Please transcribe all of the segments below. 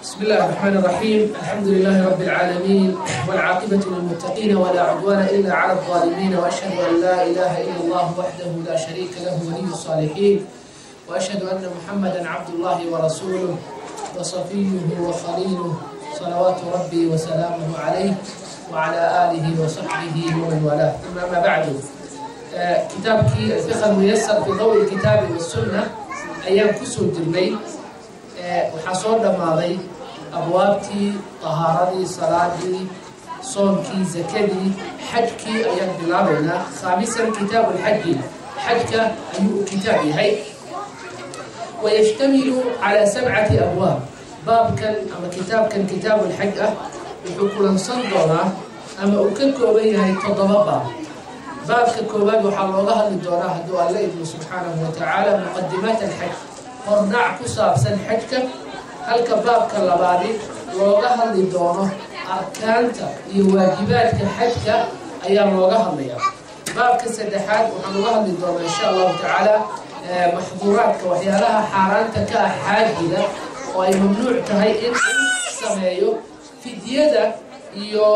بسم الله الرحمن الرحيم. الحمد لله رب العالمين، والعاقبة للمتقين، ولا عدوان إلا على الظالمين، وأشهد أن لا إله إلا الله وحده لا شريك له ولي الصالحين، وأشهد أن محمدا عبد الله ورسوله وصفيه وخليله، صلوات ربي وسلامه عليه وعلى آله وصحبه ومن والاه. ثم أما بعد، kitaabkii الفقه الميسر في ضوء الكتاب والسنة ayaan kusoo jirnay. Waxaa soo dhammaaday abwaabtii tahaaradii, salaadii, soonkii, zakadii, xajkii ayaan bilaabaynaa. خامسا كتاب الحج, xajka ayuu u kitaab yahay. ويشتمل على سبعة أبواب. Baabkan ama kitaabkan kitaab الحج ah wuxuu kulansan doonaa ama uu ka kooban yahay toddoba baab. Baabka koowaad waxaa looga hadli doonaa, hadduu Alle idmo subxaanahu wa tacaala, muqadimaat alxaj, hordhac ku saabsan xajka, halka baabka labaadi looga hadli doono arkaanta iyo waajibaadka xajka ayaa looga hadlayaa. Baabka saddexaad waxaan uga hadli doonaa, insha Allahu tacaala, maxduuraadka, waxyaalaha xaaraanta ka ah xaajiga oo ay mamnuuc tahay in uu sameeyo, fidyada iyo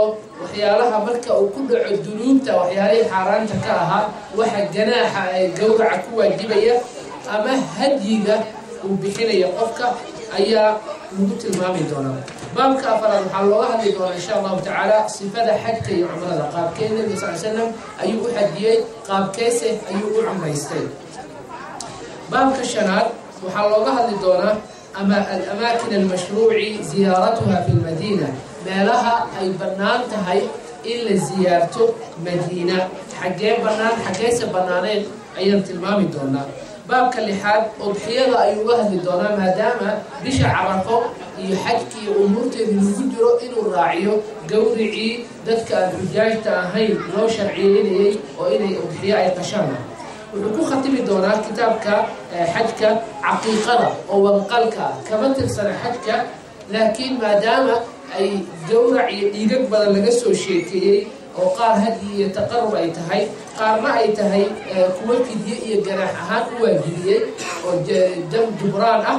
waxyaalaha marka uu ku dhaco dunuubta, waxyaalihii xaaraanta ka ahaa, waxa ganaaxa ee gowraca ku waajibaya ama hadyiga uu bixinaya qofka ayaa lagu tilmaami doonaa. Baabka afaraad waxaa looga hadli doonaa, insha Allahu tacaala, sifada xajka iyo cumrada, qaabkee Nabiga sal slam ayuu u xajiyey, qaabkeese ayuu u cumraystay. Baabka shanaad waxaa looga hadli doonaa ama الأماكن المشروع زيارتها في المدينة, meelaha ay bannaan tahay in la ziyaarto Madiina, xaggee bannaan, xaggeese bannaaneen ayaan tilmaami doonaa. Baabka lixaad udxiyada ayuu uga hadli doonaa, maadaama bisha Carafo iyo xajkii iyo umuurteedii lagu jiro, inuu raaciyo gowricii dadka aan xujaajta ahayn loo sharciyeynayay oo inay udxiyo ay qashaan. Wuxuu ku khatimi doonaa kitaabka xajka caqiiqada oo wanqalka ah. Kama tirsana xajka, laakiin maadaama ay gowrac iyo dhiigag badan laga soo sheekeeyey oo qaar hadyi iyo taqarub ay tahay, qaarna ay tahay kuwo fidye iyo ganaax ahaan u waajibiyey oo dam jubraan ah,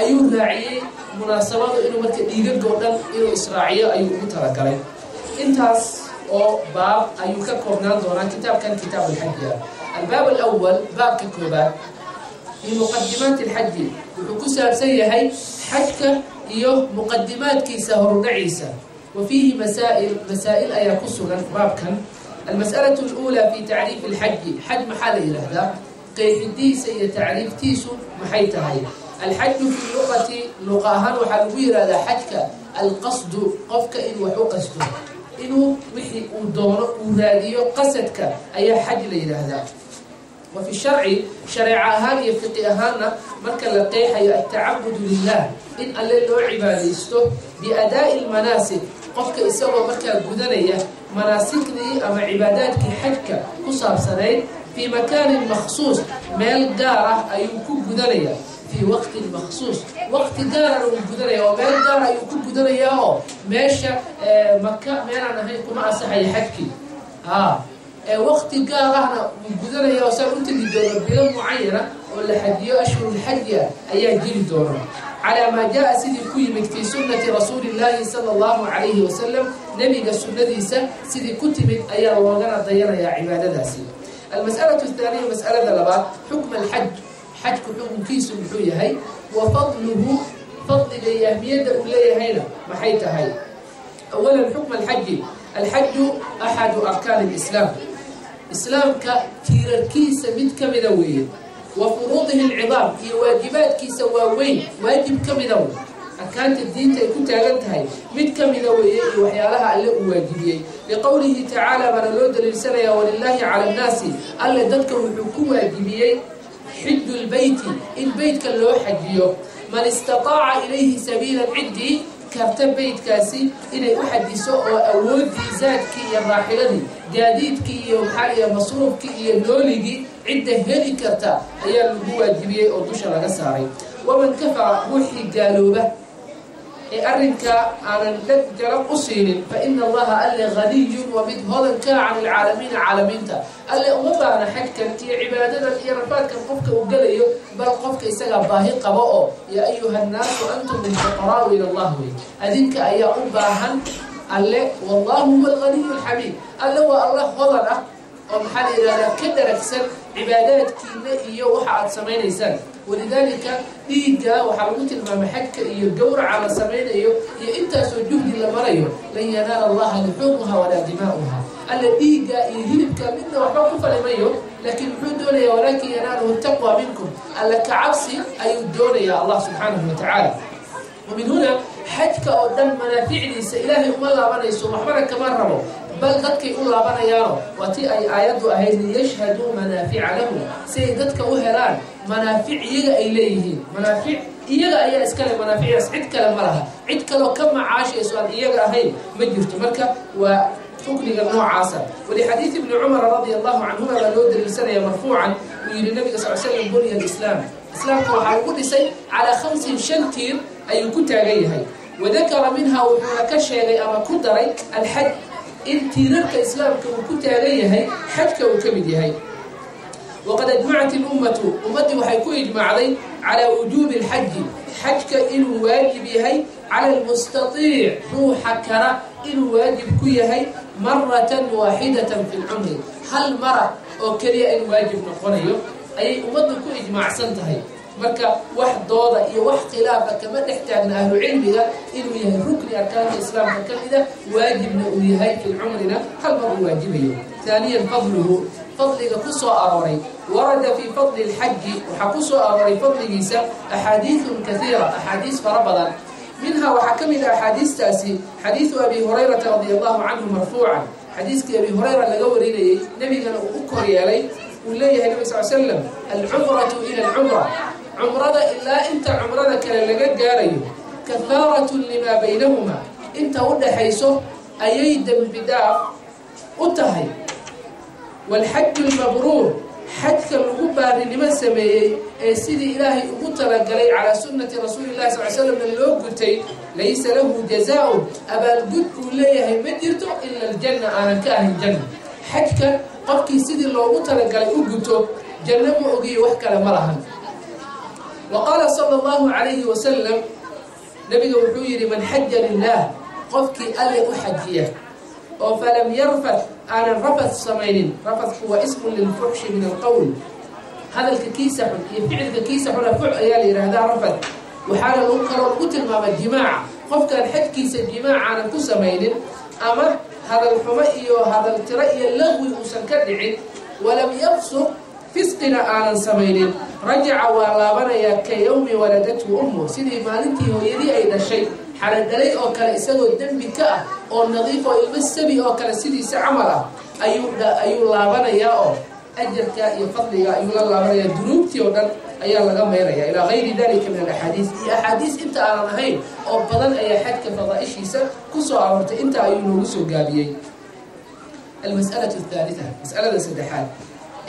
ayuu raaciyey munaasabadu inuu marka dhiigagoo dhan inuu israaciyo ayuu ugu talagalay. Intaas oo baab ayuu ka koobnaan doonaa kitaabkan kitaab alxaji ah. الباب الأول, baabka koobaad, في مقدمات الحج, wuxuu ku saabsan yahay xajka iyo muqadimaadkiisa, horudhaciisa. وفيه مسائل, masaa'il ayaa ku sugan baabkan. المسألة الأولى في تعريف الحج, xaj maxaa la yidhaahdaa? Qeexidiisa iyo tacriiftiisu maxay tahay? الحج في اللغة, luqa ahaan waxaa lagu yihahdaa xajka القصد, qofka inuu wax u qasto, inuu wixii uu doono uu raadiyo, qasadka ayaa xaj la yidhaahdaa. وفي الشرع, shareeco ahaan iyo fiqi ahaanna marka la qeexayo, التعبد لله, in Alle loo cibaadaysto, بأداء المناسك, qofka isagoo markaa gudanaya manaasikdii ama cibaadaadkii xajka ku saabsanayd, في مكان مخصوص, meel gaar ah ayuu ku gudanaya, في وقت مخصوص, waqti gaarana uu gudanaya oo meel gaar ayuu ku gudanayaa, oo meesha Maka meelaan ahayn kuma asaxaya xajkii. Waqti gaar ahna wuu gudanaya oo saan u tegi doono bilo mucayana oo la xajiyo, أشهر الحج ah ayaa jiri doona, على ما جاء, sidii ku yimid, في سنة رسول الله صلى الله عليه وسلم, nebiga sunnadiisa sidii ku timid ayaa loogana dayanayaa cibaadadaasi. المسألة الثانية, mas'alada labaad, حكم الحج, xajku xukunkiisu muxuu yahay? وفضله, fadliga iyo ahmiyadda uu leeyahayna maxay tahay? أولا حكم الحج. الحج أحد أركان الإسلام, islaamka tiirarkiisa mid ka mida weeye, وفروضه العظام, iyo waajibaadkiisa waaweyn waajib ka mida wey. Arkaanta diinta ay ku taagan tahay mid ka mida weeye iyo waxyaalaha Alle uu waajibiyey. لقوله تعالى baana loo daliilsanaya: ولله على الناس, Alle dadka wuxuu ku waajibiyey, حج البيت, in beytka loo xajiyo, من استطاع إليه سبيلا, ciddii karta beytkaasi inay u xajiso oo awooddii zaadkii iyo raaxiladii, gaadiidkii iyo maxaa iyo masruufkii iyo nooligii cidda heli karta ayaa lagu waajibiyey oo dusha laga saaray. ومن كفر, ruuxii gaalooba. Ee arrinka aanan dheg jalab u siinin, fa ina Allaha, Alle, haniyun, waa mid hodan ka, can alcaalamiina, caalamiinta. Alle uma baahna xajkan iyo cibaadadan iyo rafaadkan qofka uu gelayo, bal qofka isagaa baahi qabo oo yaa ayuha annaasu antum alfuqaraau ila Allah wey, adinka ayaa u baahan Alle. Wallahu huwa alganiyu alxamiid. Alle waa Allah hodan ah oo, maxaa la yidhahdaa, ka dharagsan cibaadaadkiina iyo waxa aad samaynaysaan. Walidaalika dhiigga waxaa lagu tilmaamay xajka iyo gowraca la samaynayo iyo intaasoo juhdi la marayo, lan yanaala Allaha luxuumuha walaa dimaa'uha. Alle dhiigga iyo hilibka midna waxba ku falimayo, laakiin muxuu doonayaa? Walaakin yanaaluhu taqwa minkum. Alle kacabsi ayuu doonayaa Allah subxaanahu wa tacaala. Wa min huna xajka oo dhan manaaficdiisa Ilaahay uma laabanayso, waxbana kama rabo, bal dadkay u laabanayaano waa tii ay aayaddu ahayd, liyashhaduu manaafica lahum, si ay dadka u helaan manaafic iyaga ay leeyihiin. Manaafic iyaga ayaa iskale, manaaficdaas cid kale ma laha, cid kaloo ka macaashayso aan iyaga ahayn ma jirto. Marka waa rukniga noocaasa. Walixadiidi Ibni Cumar radia Allahu canhuma baa loo daliilsanaya marfuucan, uu yihi nabiga sal slam: buniya alislaam, islaamka waxaa lagu dhisay, calaa khamsin, shan tiir ayuu ku taagan yahay. Wadakara minha, wuxuuna ka sheegay ama ku daray, alxaj, in tiirarka islaamka uu ku taagan yahay xajka uu ka mid yahay. Waqad ajmacat ilummatu, ummaddii waxay ku ijmaacday, calaa wujuubi alxaji, xajka inuu waajib yahay, cala almustaiic, ruuxa kara inuu waajib ku yahay, maratan waaxidatan fi lcumri, hal mara oo keliya inuu waajib noqonayo ayay ummaddu ku ijmaacsan tahay. Marka wax dooda iyo wax khilaafa kama dhex taagna ahlu cilmiga inuu yahay rukni arkaanta islaamka ka mida, waajibna uu yahay, fi lcumrina hal mar uu waajibayo. Haaniyan, fadluhu, fadliga ku soo arooray. Warada fii fadli lxaji, waxaa ku soo arooray fadligiisa, axaadiiun kaiira, axaadiis fara badan. Minhaa, waxaa ka mid ah axaadiistaasi, xadiidu Abi Hurayrata radia Allahu canhu marfuucan, xadiiskii Abi Hurayra laga warinayey, nebigana uu u kor yeelay, uu leeyahay nabig sal slam: alcumratu ila alcumra, cumrada ilaa inta cumrada kale laga gaarayo, kafaaratun limaa baynahuma, inta u dhaxayso ayay dembi dhaaf u tahay. Waalxaju lmabruur, xajka lagu baarinimo sameeyey ee sidii Ilaahay ugu talagalay, calaa sunnati rasuuli llahi sal slamna loo gutay, laysa lahu jazaa-un, abaalgud uu leeyahay ma jirto, ila aljanna, aanan ka ahayn janna. Xajka qofkii sidii loogu talagalay u guto, janno ma ogiyo wax kale ma lahan. Wa qaala sala Allahu calayhi wasalam, nabiga wuxuu yidhi: man xaja lilah, qofkii Alle u xajiya oo falam yarfat, aanan rafat samaynin. Rafatku waa ismun lilfuxshi min alqowl, hadalka kiisa xun iyo ficilka kiisa xuna fux ayaa la yidhaahdaa rafat. Waxaana lagu kaloo lagu tilmaama jimaaca. Qofkaan xajkiisa jimaac aanan ku samaynin ama hadal xumo iyo hadal tiro iyo laqwi uusan ka dhicin, walam yafsuq, fisqina aanan samaynin, rajaca, waa laabanayaa, ka yowmi waladathu ummu, sidii maalintii hooyadii ay dhashay xaladhalay oo kale, isagoo dembi ka ah oo nadiif oo ilmo sabi oo kale sidiisa camal ah ayuu laabanayaa, oo ajarka iyo fadliga ayuu la laabanayaa, dunuubtii oo dhan ayaa laga mayraya. Ilaa gayri dalika min alaxaadiis, iyo axaadiis inta aanan ahayn oo badan ayaa xajka fadaaishiisa ku soo aroortay. Inta ayuu noogu soo gaabiyey. Almas'alatu athalitha, mas'alada saddexaad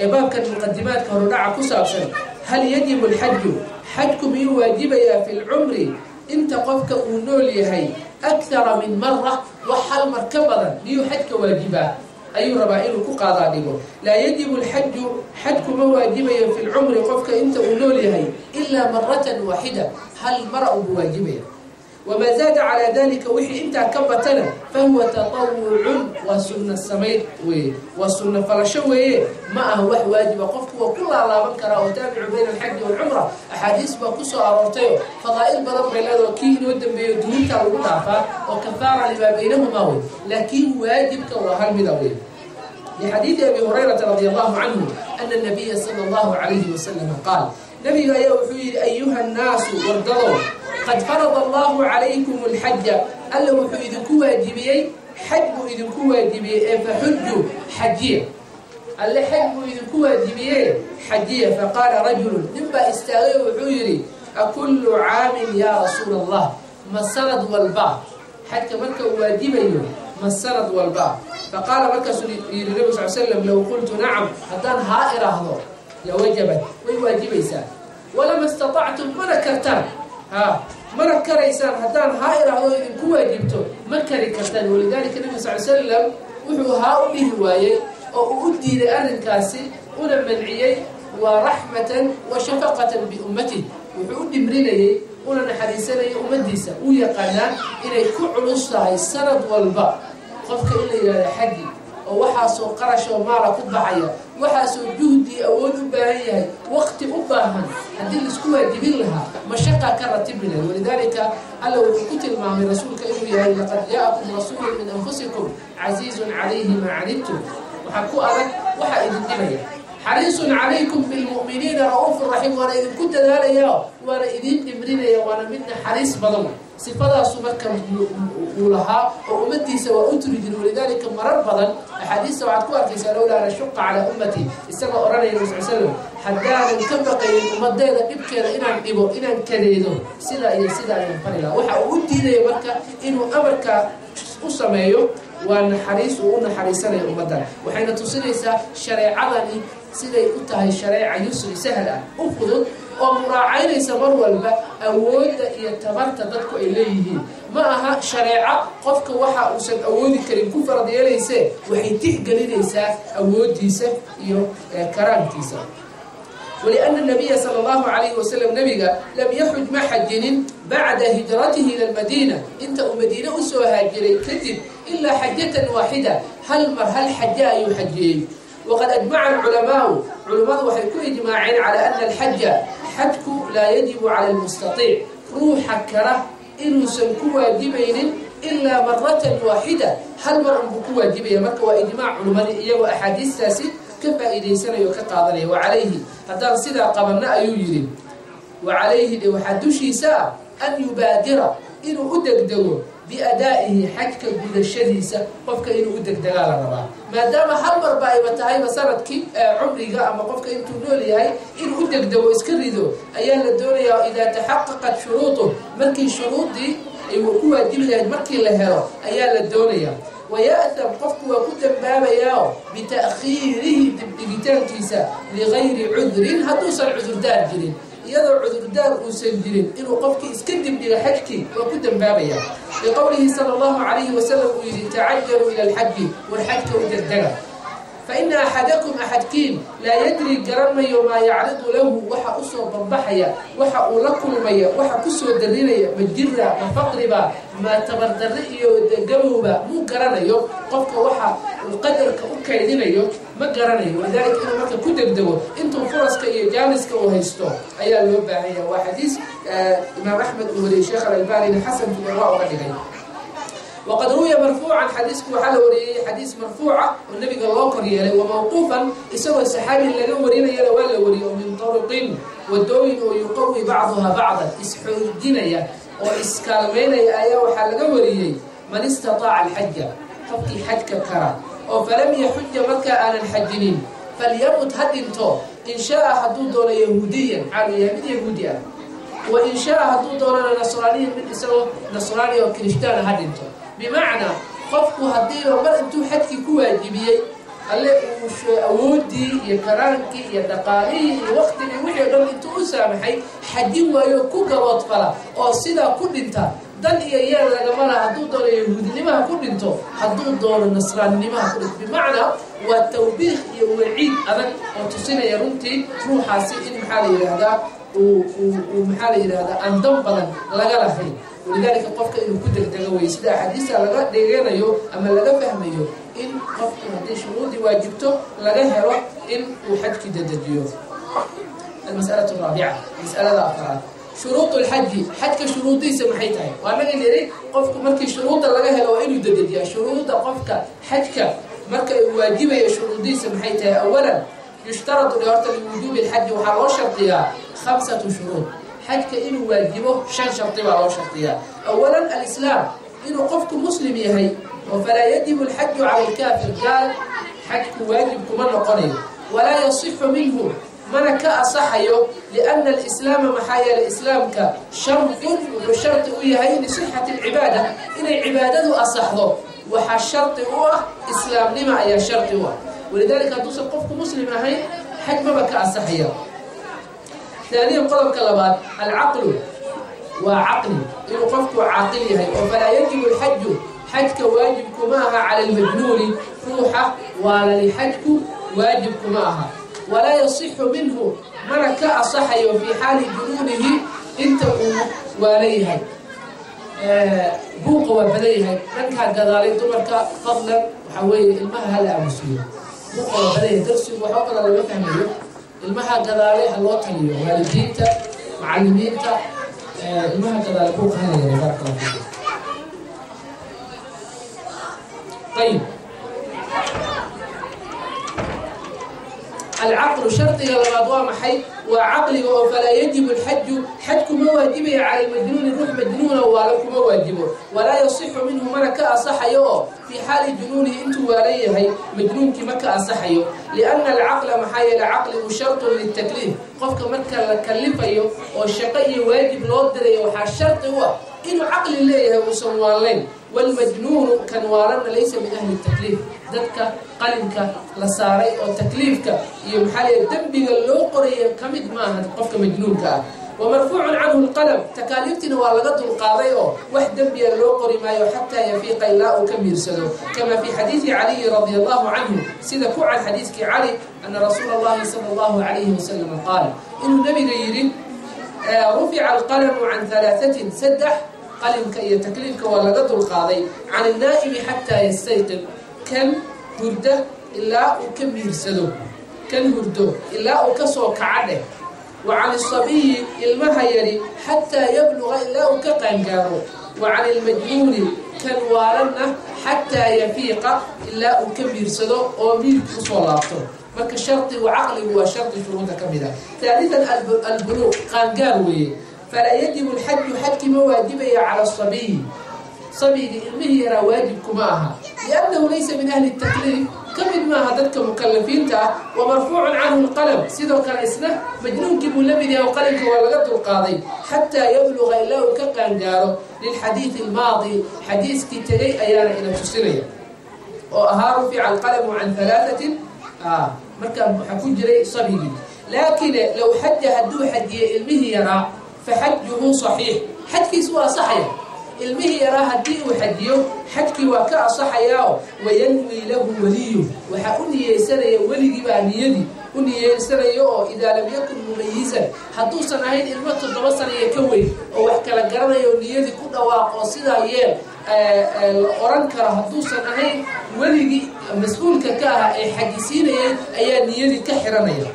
ee baabkan muqadimaadka horudhaca ku saabsan: hal yajibu alxaju, xajku miyuu waajibayaa, fi lcumri, inta qofka uu nool yahay, akthara min mara, wax hal mar ka badan miyuu xajka waajibaa, ayuu rabaa inuu ku qaadaa dhigo. Laa yajibu alxaju, xajku ma waajibayo, fi lcumri, qofka inta uu nool yahay, ilaa maratan waaxida, hal mara ugu waajibaya. Wamaa zaada calaa dalika, wixii intaa ka batana, fahuwa tatawucun, waa sunna samayn weeye, waa sunna falasho weeye, ma aha wax waajiba. Qofku waa ku laalaaban karaa oo taabicu bayna alxaji waalcumra, axaadiis baa ku soo aroortayo fadaa'il badan bay leedao, kii inoo dambeeyo dunuubtaa lagu dhaafaa oo kafaara limaa baynahumaa wey, laakiin waajibka waa hal mida wey. Lixadiidi Abi Hurayrata radi Allahu canhu ana nabiya sala Allahu calayhi wasalama qaal, nabiga ayaa wuxuu yidhi: ayuha nnaasu, wardadow, qad farada Allahu calaykum alxaja, Alla wuxuu idinku waajibiyey xaj buu idinku waajibiyey, ee faxujuu, xajiya. Alle xaj buu idinku waajibiye, xajiya. Faqaala rajulun, nin baa istaagay oo wuxuu yidhi: akullu caamin yaa rasuula Allah? Ma sanad walba xajka marka uu waajibayo? Ma sanad walba? Faqaala, markaasuu yidhi nabig sal slam: low qultu nacam, haddaan haa iraahdo, lawajabat, way waajibaysaa, walama istatactum, mana kartaan. Ha. Mana karaysaan haddaan haa iraahdo idinku waajibto, ma kari kartaan. Walidaalika nabiga sal slam wuxuu haa u dhihi waayey oo uu u diiday arrinkaasi una manciyey, waa raxmatan wa shafaqatan biummatih. Wuxuu u dhimrinayey una naxariisanayay ummaddiisa. Uu yaqaanaa inay ku culus tahay sanad walba qofka in la yidhahdo xaji, oo waxaasoo qarashoo maala ku baxaya, waxaasoo juhdi awood u baahan yahay, waqti u baahan. Haddii laisku waajibin lahaa, mashaqaa ka ratibi lahay. Walidaalika alla wuxuu ku tilmaamay rasuulka inuu yahay laqad jaa'akum rasuulun min anfusikum casiizun calayhi maa canidtum, waxaa ku adag waxaa idin dhibaya, xariisun calaykum bilmu'miniina ra'uufu raxiim, waana idinku dadaalaya, waana idin dhimrinaya, waana mid naxariis badan. Sifadaasu marka uu lahaa oo ummadiisa waa u turi jiri. Walidaalika marar badan axaadiista waxaad ku arkaysaa lowlaa an ashuqa calaa ummati, isagoo odhanaya nabi sal slam, haddaanan ka baqaynin ummadeeda dhibkeeda inaan dhibo, inaan kadeedo, sidaa iyo sidaa ayaan fari lahaa. Waxa uu u diidaya marka inuu amarkaa u sameeyo waa naxariis uu u naxariisanayo ummaddan. Waxayna tusinaysaa shareecadani siday u tahay shareeca yusri sahal ah, u fudud, oo muraacaynaysa mar walba awoodda iyo tabarta dadku ay leeyihiin. Ma aha shareeco qofka waxa uusan awoodi karin ku farad yeelaysee, waxay tixgelinaysaa awooddiisa iyo karaamkiisa. Waliana nabiya sala allahu calayhi wasalam, nabiga lam yaxuj, ma xajinin, bacda hijratihi ila lmadiina, inta uu madiine usoo haajiray kadib, ilaa xajatan waaxida, hal mar, hal xaja ayuu xajiyey. Waqad ajmaca alculamaau, culimmadu waxay ku ijmaaceen, calaa ana alxaja, xajku, laa yajibu cala almustaiic, ruuxa kara inuusan ku waajibaynin, ilaa maratan waaxida, hal mar unbuu ku waajibaya. Marka waa ijmaac culimmadii, iyagoo axaadiistaasi ka faa'iidaysanaya oo ka qaadanaya. Wa calayhi, haddaan sidaa qabanno ayuu yidhi, wa calayhi dhe, waxaa dushiisa ah, an yubaadira, inuu u degdego, biadaa'ihi, xajka gudashadiisa. Qofka inuu u degdegaa la rabaa, maadaama hal marba ayba tahayba sanadkii cumriga ama qofka intuu nool yahay, inuu u degdego iska rido ayaa la doonayaa. Idaa taxaqaqat shuruutuh, markii shuruuddii ay ku waajibi lahayd markii la helo ayaa la doonayaa. Waya'tham, qofku waa ku dambaabayaao, bita'khiirihi, dibdhigitaankiisa, ligayri cudrin, hadduusan cudurdaar jirin. Iyadoo cudurdaar uusan jirin inuu qofkii iska dibdhiga xajkii waa ku dambaabaya, liqowlihi sala allahu calayhi wasalam uu yidhi: tacajaluu ila alxaji, war xajka u degdega, fa ina axadakum, axadkiin, laa yadri, garan mayo, maa yacridu lahu, waxa usoo banbaxaya, waxa uu la kulmaya, waxa kusoo darinaya, ma jira, ma faqriba, ma tabardarri iyo gabowba, muu garanayo. Qofka waxa uu qadarka u kaydinayo ma garanayo. Walidaalika inuu marka ku degdego intuu furaska iyo jaaniska uu haysto ayaa loo baahan yahay. Waa xadiis imaam Axmed uu wariyey, Sheekh Alalbanina xasan fi waa uga dhigay. Waqad ruwiya marfuucan, xadiisku waxaa la wariyey xadiis marfuuca oo nabiga loo kor yeelay, wa mawquufan, isagoo saxaabi laga warinayana waa la wariyey, oo min turuqin, wadooyin oo yuqawi bacduha bacdan, isxoojinaya oo iskaalmeynaya ayaa waxaa laga wariyey: man istataaca alxaja, qofkii xajka kara oo falam yaxuja, markaa aanan xajinin, falyamut, ha dhinto, in shaaa, hadduu doono, yahuudiyan, xaalu yahay mid yahuudi ah, wa in shaaa, hadduu doonana, nasraaniyan, mid isagoo nasraani oo kirishtaana ha dhinto. Bimacnaa, qofku haddiiba mar intuu xajkii ku waajibiyey alle uu awooddii iyo karaankii iyo dhaqaalihii iyo waqtigii wixii o dhan intuu u saamaxay xajin waayo, ku gaboodfala oo sidaa ku dhinta, dan iyo yeel lagama laha. Hadduu doono yahuudinimaha ku dhinto, hadduu doono nasraaninimaha ku dhinto. Bimacnaa waa tawbiikh iyo waciid adag oo tusinaya runtii ruuxaasi in maxaa la yidhaahdaa uu maxaa la yidhahdaa aan dan badan laga lahayn. Walidaalika qofka inuu ku degdego wey, sida axaadiista laga dheganayo ama laga fahmayo, in qofku haddii shuruudii waajibto laga helo in uu xajkii dedejiyo. Almas'alatu araabica, mas'alada afaraad, shuruud lxaji, xajka shuruudiisa maxay tahay? Waa naga niri, qofku markii shuruudda laga helo waa inuu dedejiyaa. Shuruudda qofka xajka marka uu waajibaya shuruudiisa maxay tahay? Awalan, yushtaradu li, horta, liwujuubi lxaji waxaa loo shardiyaa khamsatu shuruud. Xajka inuu waajibo shan shardi baa loo shardiyaa. Awalan, alislaam, inuu qofku muslim yahay, oo falaa yajibu alxaju cala alkaafir, gaal xajku waajib kuma noqonayo. Walaa yasixu minhu, mana ka asaxayo, lianna alislaama, maxaa yeelay islaamka, shardun, wuxuu shardi u yahay, lisixati alcibaada, inay cibaadadu asaxdo waxaa shardi u ah islaamnima ayaa shardi u ah. Walidaalika hadduusan qofku muslim ahayn xaj maba ka asaxaya. Haaniyan, qodobka labaad, alcaqlu, Waa caqli, inuu qofku caaqil yahay. Oo falaa yajibu alxaju, xajka waajibkuma aha, cala almajnuuni, ruuxa waalali xajku waajibkuma aha. Walaa yasixu minhu, mana ka asaxayo, fii xaali junuunihi, inta uu waala yahay. Buuqa waa badan yahay dhankaa gadaalay. Dumarka, fadlan, waxaa weeye ilmaha hala aamusiyo. Buuqa waa badan yahay, darsigu waxba badan lama fahmayo. Ilmaha gadaalay ha loo taliyo, waalidiinta, macalimiinta, ilmaha gadaale buuqa hala yaray. Baaraka allahu fiikum. Ayib, alcaqlu shardiga labaad waa maxay? Waa caqliga. Oo falaa yajibu alxaju, xajku ma waajibaya, cala almajnuuni, ruux majnuuna waala kuma waajibo. Walaa yasixu minhu, mana ka asaxayo oo fii xaali junuunihi, intuu waalan yahay majnuunkii ma ka asaxayo. Lianna alcaqla, maxaa yeele caqligu, shartun litakliif. Qofka marka la kalifayo oo shaqo iyo waajib loo dirayo, waxaa shardi u ah inuu caqli leeyahay, uusan waalayn. Wاlmajnuunu, kan waalanna, laysa min ahli takliif, dadka qalinka la saaray oo takliifka iyo maxaa lay dembiga loo qoraya ka mid maaha qofka majnuunka ah. Wamarfuucun canhu lqalam, takaaliiftiina waa laga dulqaaday oo wax dembiya loo qori maayo, xataa yafiiqa, ilaa uu ka miirsado, kama fii xadiidi caliyi radia allahu canhu, sida ku cad xadiidkii Cali, ana rasuula اllahi sala اllahu alayhi wasalam qaal, inuu nabiga yidhi: rufica alqalamu can halaaثatin, saddex qalinka iyo takliifka waa laga dulqaaday. Can الnaa'imi xataa yastayqid, kan hurda ilaa uu ka miirsado, kan hurdo ilaa uu kasoo kaca dheh. Wa can الsabiyi, ilmaha yari, xataa yabluga, ilaa uu ka qaangaaro. Wa can ilmajnuuni, kan waalanna, xataa yafiiqa, ilaa uu ka miirsado oo miirka usoo laabto. Marka shardigu caqligu waa shardi shuruuda ka mid ah. Haalian, albuluuq, qaangaar weeye. Falaa yajibu alxaju, xajki ma waajibaya, cala asabiyi, sabigi, ilmihii yaraa waajibkuma aha, liannahu laysa min ahli takliif, ka mid maaha dadka mukalafiinta ah. Wa marfuucun canhu lqalam, sidoo kale isna majnuunkii buu la mid yahay oo qalinka waa laga dulqaaday, xataa yabluga, ilaa uu ka qaangaaro. Lilxadiidi almaadi, xadiiskii tegay ayaana ina tusinaya oo ahaa rufica alqalamu can halaatatin. Marka waxaa ku jiray sabigii. Laakiin low xaja, hadduu xajiyey ilmihii yaraa, faxajuhu صaxiix, xajkiisu waa asaxaya. Ilmihii yaraa haddii uu xajiyo, xajkii waa ka asaxayaao. Wayanwi lahu waliyu, waxaa u niyeysanaya weligii baa niyadii u niyeysanaya oo idaa lam yakun mumayizan, hadduusan ahayn ilmo 7 sana iyo ka weyn oo wax kala garanayo, niyadii ku dhawaaq oo sidaa yeel la oran karo hadduusan ahayn, weligii mas-uulka ka ahaa ee xajisiinayay ayaa niyadii ka xiranaya.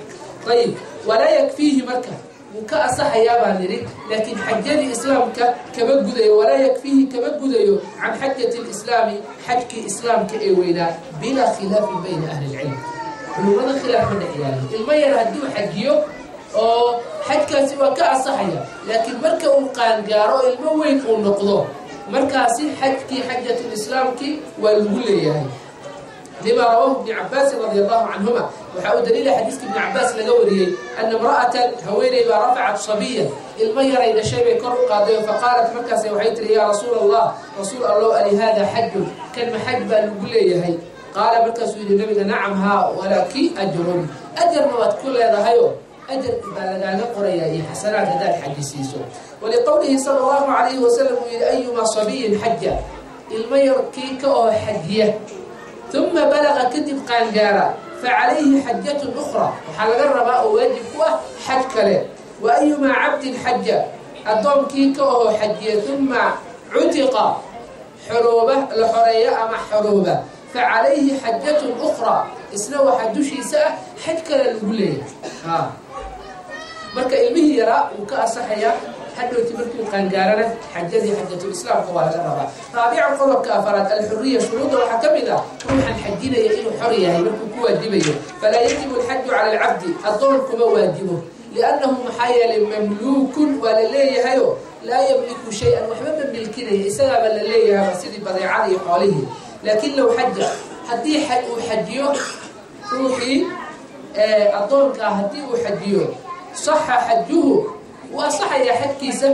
Ayib, walaa yakfiihi, marka wuu ka asaxayaa baan nidhi, laakiin xajadii islaamka kama gudayo. Walaa yakfiihi, kama gudayo, can xajati lislaami, xajkii islaamka ee weynaa, bilaa khilaafin bayna ahli lcilm, culumada khilaaf ma dhex yaalin. Ilmo yar hadduu xajiyo oo xajkaasi waa ka asaxaya, laakiin marka uu qaangaaro, ilmo weyn uu noqdo, markaasi xajkii xajatulislaamkii waa lagu leeyahay. Lima rawaahu ibni cabaasin radi allahu canhuma, waxaa uu daliila xadiiska Ibni Cabaas laga wariyey, ana imra'atan, haweeney baa, rafacat sabiyan, ilmo yaray dhashay bay kor u qaaday. Faqaalat, markaas waxay tiri: yaa rasuul Allah, rasuul allow, alihada xajun? Kan ma xaj baa lagu leeyahay? Qaala, markaasuu yidhi nabiga: nacam, haa, walaki ajrun, ajarna waad ku leedahayo, ajar baa lagaaga qorayaa iyo xasanaad haddaad xaji siiso. Waliqowlihi sala allahu calayhi wasalam uu yihi: ayumaa sabiyin xaja, ilmo yar kii ka oo xajiya, uma balaga, kadib qaangaara, facalayhi xajatun ukhra, waxaa laga rabaa oo waajib ku ah xaj kale. Wa ayumaa cabdin xaja, addoonkii ka oo xajiya, uma cutiqa, xorooba, la xoreeya ama xorooba, facalayhi xajatun ukhra, isna waxaa dushiisa ah xaj kale lagu leeyahay. Marka ilmihii yaraa wuu ka asaxayaa, hadhowti markuu qaangaarana xajadii xajatulislaamka waa laga rabaa. Raabican, qodobka afaraad, alxuriya. Shuruudda waxaa ka mid ah ruuxan xajinaya inuu xor yahay markuu ku waajibayo. Falaa yajibu alxaju cala alcabdi, addoon kuma waajibo, liannahu, maxaa yeelay, mamluukun, waa la leeyahayo, laa yamliku shay-an, waxba ma milkinaya, isagaaba la leeyahaba sidii badeecada iyo xoolihii. Laakiin low xaja, haddii uu xajiyo ruuxii addoonkaa, haddii uu xajiyo, saxa xajuhu, wuu asaxayaa xajkiisa,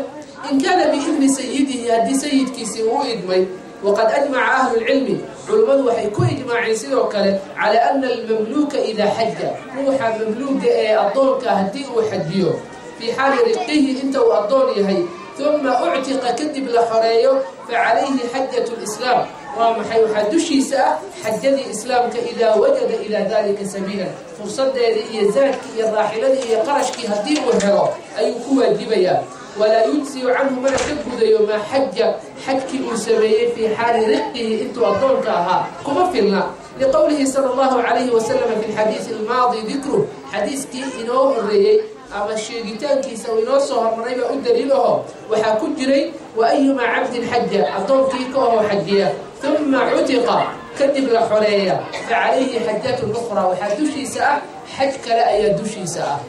in kaana biidni sayidihi, haddii sayidkiisii uu idmay. Waqad ajmaca ahlu lcilmi, culimmadu waxay ku ijmaaceen sidoo kale, calaa ana almamluuka idaa xaja, ruuxa mamluuga ee addoonka haddii uu xajiyo, fii xaali riqihi, inta uu addoon yahay, Uma uctiqa, kadib la xoreeyo, facalayhi xajat lislaam. Waa maxay? Waxaa dushiisa ah xajadii islaamka, idaa wajada ilaa dalika sabiilan, fursadeedii iyo zaadkii iyo raaxiladii iyo qarashkii haddii uu helo ayuu ku waajibayaa. Walaa yujsiyu canhu, mana ka gudayo, maa xaja, xajkii uu sameeyey, fii xaali riqihi, intuu addoonka ahaa kuma filna, liqowlihi sala allahu calayhi wasalam fi lxadiisi almaadi dikru, xadiiskii inoo horeeyey ama sheegitaankiisa uu inoo soo hormaray baa u daliil aho. Waxaa ku jiray: wa ayumaa cabdin xaja, addoonkii ka oho xajiya, uma cutiqa, kadib la xoreeya, fa calayhi xajatun ukhraa, waxaa dushiisa ah xaj kale ayaa dushiisa ah.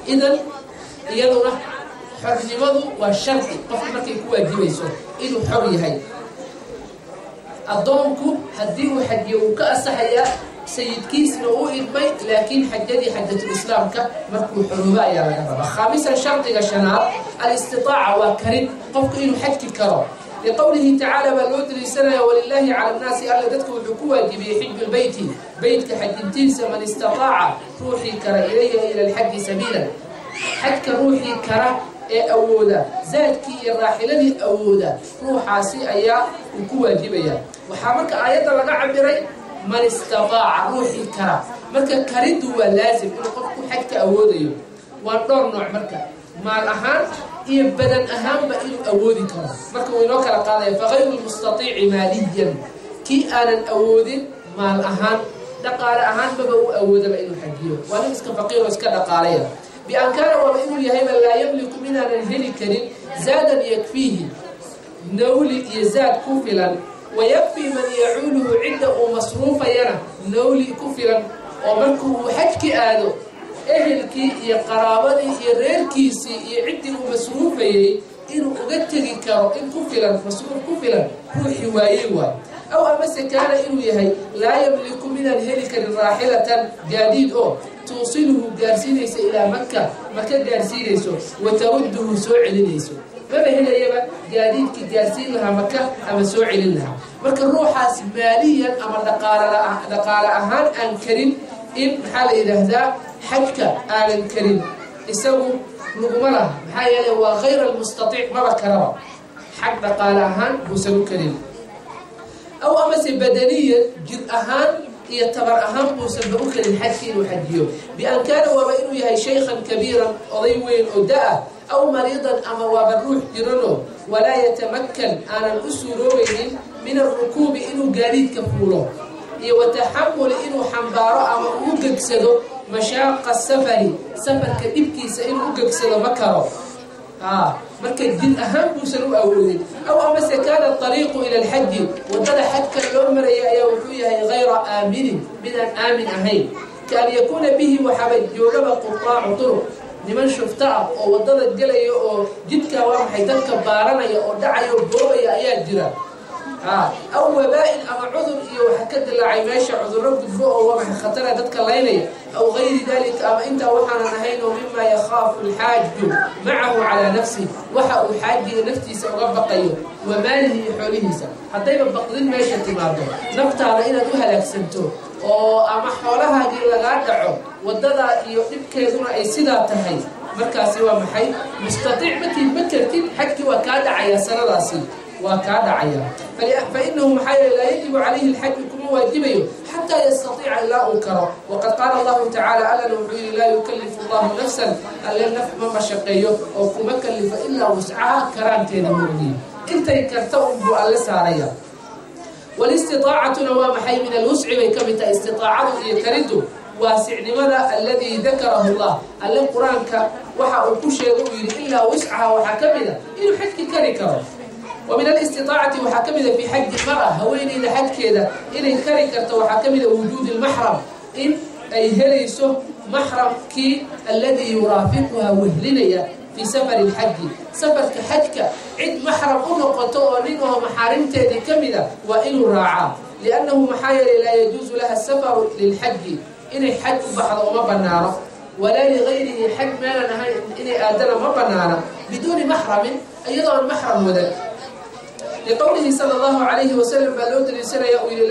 Idan iyaduna xornimadu waa shardi qofka markay ku waajibayso inuu xor yahay. Addoonku haddii uu xajiyo wuu ka asaxayaa, sayidkiisna uu idmay, laakiin xajadii xajatulislaamka markuu xoroobo ayaa laga rabaa. Khaamisan, shardiga shanaad, alistitaaca, waa karin, qofku inuu xajki karo. Liqowlihi tacaala baa loo daliishanaya: walilaahi cala annaasi, alla dadka wuxuu ku waajibiyey, xiju lbeyti, beytka xajintiisa, man istataaca, ruuxii kara, ilayhi, ila alxaji, sabiilan, xajka ruuxii kara ee awooda, zaadkii iyo raaxiladii awooda, ruuxaasi ayaa uu ku waajibaya. Waxaa marka aayadda laga cabiray man istataaca, ruuxii kara. Marka kariddu waa laasim inuu qofku xajka awoodayo. Waa dhowr nooc marka, maal ahaan iyo badan ahaanba inuu awoodi karo. Marka wuu inoo kala qaadaya: fagayru lmustatiici maaliyan, kii aanan awoodin maal ahaan, dhaqaale ahaanbaba uu awoodaba inuu xajiyo, waa nin iska faqiiroo iska dhaqaalaya. Bian kaana, waaba inuu yahayba, laa yamliku, minaanan heli karin, zaadan yakfiihi, nawli iyo zaad ku filan, wayakfii man yacuuluhu, cidda uu masruufayana nawli ku filan, oo markuu uu xajki aado ehelkii iyo qaraabadii iyo reerkiisii iyo ciddii uu masruufayey inuu uga tegi karo in ku filan, masruuf ku filan ruuxii waayey waay. Aw amase kaana, inuu yahay, laa yamliku, minaan heli karin, raaxilatan, gaadiid oo, tuusiluhu, gaarsiinaysa, ilaa Maka, Maka gaarsiinayso, wa tarudduhu, soo celinayso. Maba helayaba gaadiidkii gaarsiin lahaa Maka ama soo celin lahaa. Marka ruuxaas maaliyan ama dhaqaale ahaan aan karin in, maxaa la yidhaahdaa, xajka aanan karin, isagu laguma laha. Maxaa yeelay waa hayr almustaiic, maba karaba, xag dhaqaale ahaan buusan u karin. Aw amase badaniyan, jir ahaan iyo tabar ahaan buusanba u karin xajki inuu xajiyo. Bian kaana, waaba inuu yahay, shaykhan kabiiran, oday weyn oo da-ah, aw mariidan, ama waaba ruux jirano, walaa yatamakkan, aanan u suuroobaynin, min alrukuubi, inuu gaadiidka fuulo, iyo wa taxamuli, inuu xambaaro ama uu u gegsado, mashaaqa safari, safarka dhibkiisa inuu u gegsado ma karo. Marka jir ahaan buusan u awoodin. Aw amase kaana ariiqu ila alxaji, waddada xajka loo maraya ayaa wuxuu yahay hayra aaminin, midaan aamin ahayn, kaan yakuuna bihi, waxaaba joogaba, qutaacu turuq, niman shufta ah oo waddada gelaya oo jidka, waa maxay, dadka baaranaya oo dhacaya oo boobaya ayaa jira. Aw wabaa-in, ama cudur iyo waxa ka dilaacay meesha, cudurro gudbo oo, waa maxay, khatara dadka laynaya, aw gayri dalika, ama intaa waxaanan ahayn oo, mima yakhaafu alxaaju macahu calaa nafsih, waxa uu xaajiga naftiisa uga baqayo, wa maalihi, iyo xoolihiisa. Haddayba baqdin meesha timaado, naftaada inaad u halaagsanto oo ama xoolahaagii lagaa dhaco, waddadaa iyo dhibkeeduna ay sidaa tahay, markaasi waa maxay, mustaiic matid, ma kartid, xajkii waa kaa dhacaya, sanadaasi waa kaa dhacaya. Fainahu, maxaa yeele, laa yajibu calayhi alxaju, kuma waajibayo, xataa yastaiica, ilaa uu karo. Waqad qaala allahu tacaala, allana wuxuu yihi: laa yukalifu allahu nafsan, alle naf ma mashaqeeyo oo kuma kalifo, ilaa wuscaha, karaankeeda moogiye, intay karta unbuu alle saaraya. Walistiaacatuna waa maxay? Min alwusci bay ka mid tahay istiaacadu iyo kariddu, waasicnimada alladii dakarahu llah, alle qur-aanka waxa uu ku sheegay uu yidhi ilaa wuscaha, waxaa ka mid a inuu xajki kari karo. Wa min alistiaacati waxaa ka mida fi xaji mara, haweeneyda xajkeeda inay kari karto waxaa ka mida wujuudi lmaxram, in ay helayso maxramkii, alladii yuraafiquha, wehlinaya, fii safari lxaji, safarka xajka cid maxram u noqoto oo nin oo maxaarimteedii ka mida waa inuu raacaa. Liannahu, maxaa yeelay, laa yajuusu laha safaru lilxaji, inay xaj u baxdo uma banaano, walaa ligayrihi, xaj meelan ahayn inay aadana ma banaana, biduuni maxramin, iyadoo aan maxram wadan. Liqowlihi sala allahu calayhi wasalam baa loo daliishanaya uu yihi: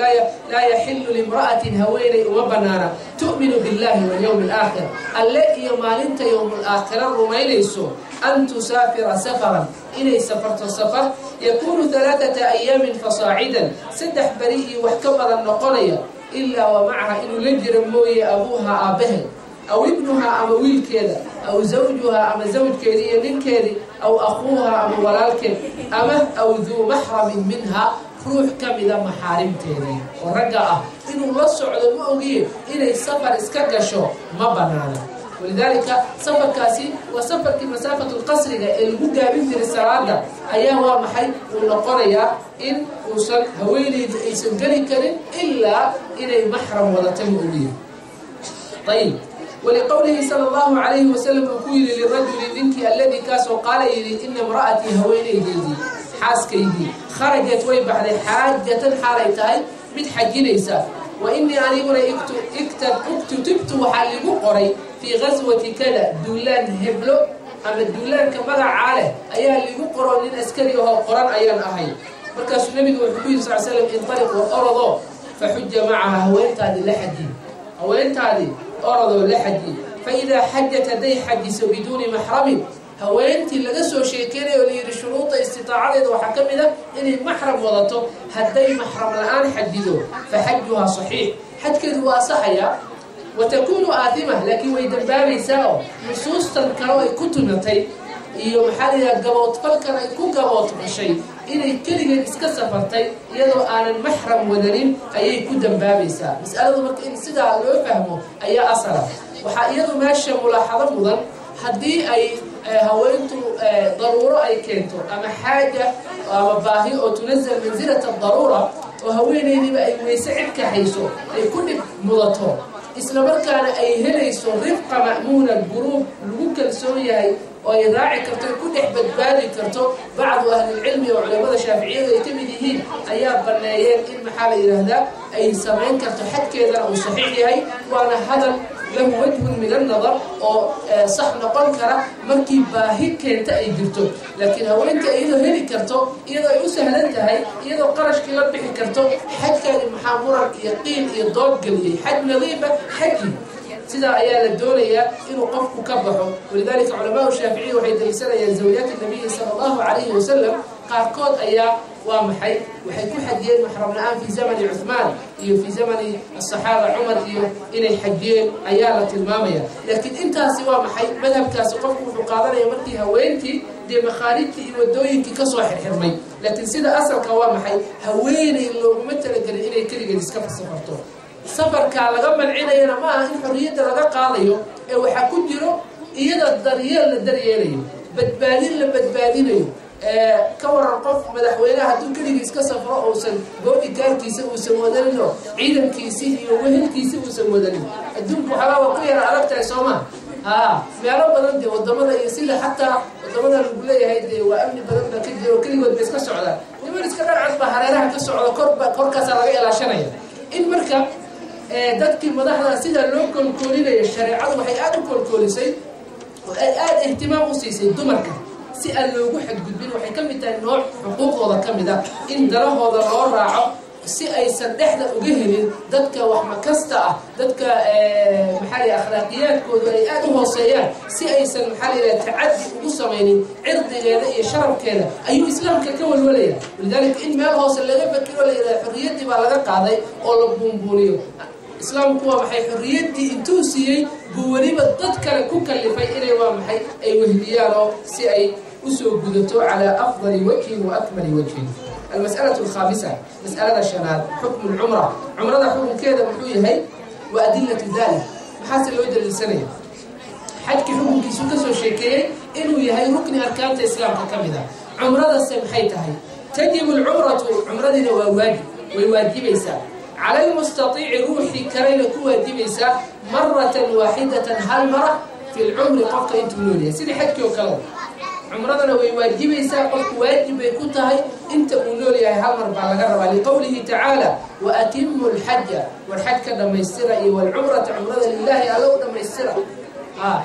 laa yaxilu limra'atin, haweeney uma banaana, tu'minu billahi walyowmi alaakhir, alle iyo maalinta yowmulaakhira rumaynayso, An tusaafira safaran, inay safarto safar, yakuunu 3 ayaamin fasaacidan, 3 beri iyo wax ka badan noqonaya, ilaa wa macaha inuu la jiro mooye abuuha aabbaheed, aw ibnuhaa ama wiilkeeda, aw zawjuhaa ama zawjkeedii iyo ninkeedii, aw akhuuhaa ama walaalkeed, ama aw duu maxramin minhaa, ruux ka mida maxaarimteedii oo ragga ah inuu la socdo ma ogiye inay safar iska gasho ma banaana. Walidaalika safarkaasi waa safarkii masaafatulqasriga ee lagu gaabin jiray salaada ayaa waa maxay uu noqonayaa in uusan haweeneydu aysan geli karin ilaa inay maxram wadata ma ogiye. Ayib, waliqowlihi sala allahu calayhi wasalam uu ku yidhi lirajuli ninkii alladii kaasoo qaala yidhi ina imra'atii haweeneydeydii xaaskaydii kharajat way baxday xaajatan xaalay tahay mid xajinaysa, wa inii aniguna uktutibtu waxaa ligu qoray fii gaswati kada, duulaan heblo ama duulaanka magacaa leh ayaa ligu qoro, nin askari ahoo qoran ayaan ahay. Markaasuu nabigu wuxuu ku yidhi sal slam intaliq war orodoo faxuja macaha, haweentaadii la xaji, haweentaadii orodoo la xaji. Fa idaa xajat hadday xajiso biduuni maxramin, haweentii laga soo sheekeynaya oo layidhi shuruuda istitaacadeeda waxaa ka mid ah inay maxram wadato, hadday maxram la-aan xajido fa xajuhaa saxiix, xajkeedu waa asaxayaa, wa takuunu aatima, laakiin way dambaabaysaa oo nusuustan kale ay ku tumatay iyo maxaa la yidhaha gaboodfalkan ay ku gaboodfashay inay keligeed iska safartay iyadoo aanan maxram wadanin ayay ku dambaabaysaa. Mas'aladu marka in sidaa loo fahmo ayaa asala. Waxaa iyadu meesha mulaaxado mudan haddii ay haweentu daruuro ay keento ama xaaja ama baahi oo tunazal mansilata daruura oo haweenaydiiba ay weyse cid kaxayso ay ku dhib mudato, isla markaana ay helayso rifqa ma'muuna, guruub lagu kalsoon yahay oo ay raaci karto ay ku dhex badbaadi karto, bacdu ahlilcilmi oo culamada shaaficiyadu ay ka mid yihiin ayaa banneeyeen in maxaa la yidhaahdaa ay samayn karto, xadkeedana uu saxiix yahay, waana hadal lahu wajhun min annadar oo sax noqon kara markii baahi keenta ay jirto. Laakiin haweenta iyadoo heli karto, iyadoo ay u sahlan tahay, iyadoo qarashkii la bixi karto, xajkaadi maxaa muran iyo qiil iyo dood geliyey? Xaj nadiifa xaji sidaa ayaa la doonayaa inuu qofku ka baxo. Walidaalika culamaau shaaficiya waxay daliishanayaan zawjaati nabiyi sala allahu calayhi wasalam qaarkood ayaa waa maxay waxay ku xajiyeen maxram la-aan fii zamani Cuthmaan iyo fii zamani asaxaaba Cumar iyo inay xajiyeen ayaa la tilmaamaya. Laakiin intaasi waa maxay madhabkaasi qofku wuxuu qaadanaya markii haweentii dee makhaarijtii iyo wadooyinkii kasoo xirxirmay. Laakiin sida asalka waa maxay haweeney looguma talagelin inay keligeed iska safarto. Safarkaa laga mancinayana ma aha in xorriyadda laga qaadayo ee waxaa ku jiro iyada daryeel la daryeelayo, badbaadin la badbaadinayo. Ka waran qof madaxweynaha hadduu keligii iska safro uusan bodyguardkiisa uusan wadaninoo ciidankiisii iyo wehelkiisi uusan wadanin, adduunku waxoogaa waa ku yara adag tahay soo maa? Haa, meelo badan dee wadamada iyo sida xataa wadamada lagu leeyahay dee waa amni badan baa ka jira oo keligood ba iska socdaan, niman iska dharcad baa hareeraha ka socda, korba korkaasaa laga ilaashanaya. In marka dadkii madaxda sidaa loo koolkoolinayo, shareecadu waxay aada u koolkoolisay oo ay aada ihtimaam u siisay dumarka si aan loogu xadgudbin. Waxay ka mid tahay nooc xuquuqdooda ka mid ah in dalahooda loo raaco si aysan dhexda uga helin dadka waxmakasta ah, dadka maxaa la akhlaaqiyaadkoodu ay aada u hooseeyaan, si aysan maxaa la yidhaha tacaddi ugu samaynin cirdigeeda iyo sharafkeeda ayuu islaamka ka walwalaya. Walidaalika in meel hoose laga fakiro la yidhaha xorriyaddii baa laga qaaday oo la buunbuuniyo, islaamku waa maxay xorriyaddii intuu siiyey buu weliba dad kale ku kalifay inay waa maxay ay wehliyaan oo si ay usoo gudato calaa afdali wajhin wa akmali wajhin. Almas'alatu alkhaamisa, mas'alada shanaad, xukmu lcumra, cumrada xukunkeeda muxuu yahay wa adilatu dalik, maxaase loo daliilsanaya? Xajkii xukunkiisu kasoo sheekeeyey inuu yahay rukni arkaanta islaamka ka mid ah, cumradase maxay tahay? Tajibu alcumratu, cumradiina waa waajib, way waajibaysaa cala almustatiici ruuxii karayna ku waajibaysaa maratan waaxidatan, hal mara fi lcumri, qofka intuu nool yahay, sidii xajkii oo kale cumradana way waajibaysaa, qofku waajib bay ku tahay inta uu nool yahay hal mar baa laga rabaa. Liqowlihi tacaala wa atimu alxaja, war xajka dhammaystira iyo walcumrata, cumrada lilaahi alla u dhammaystira.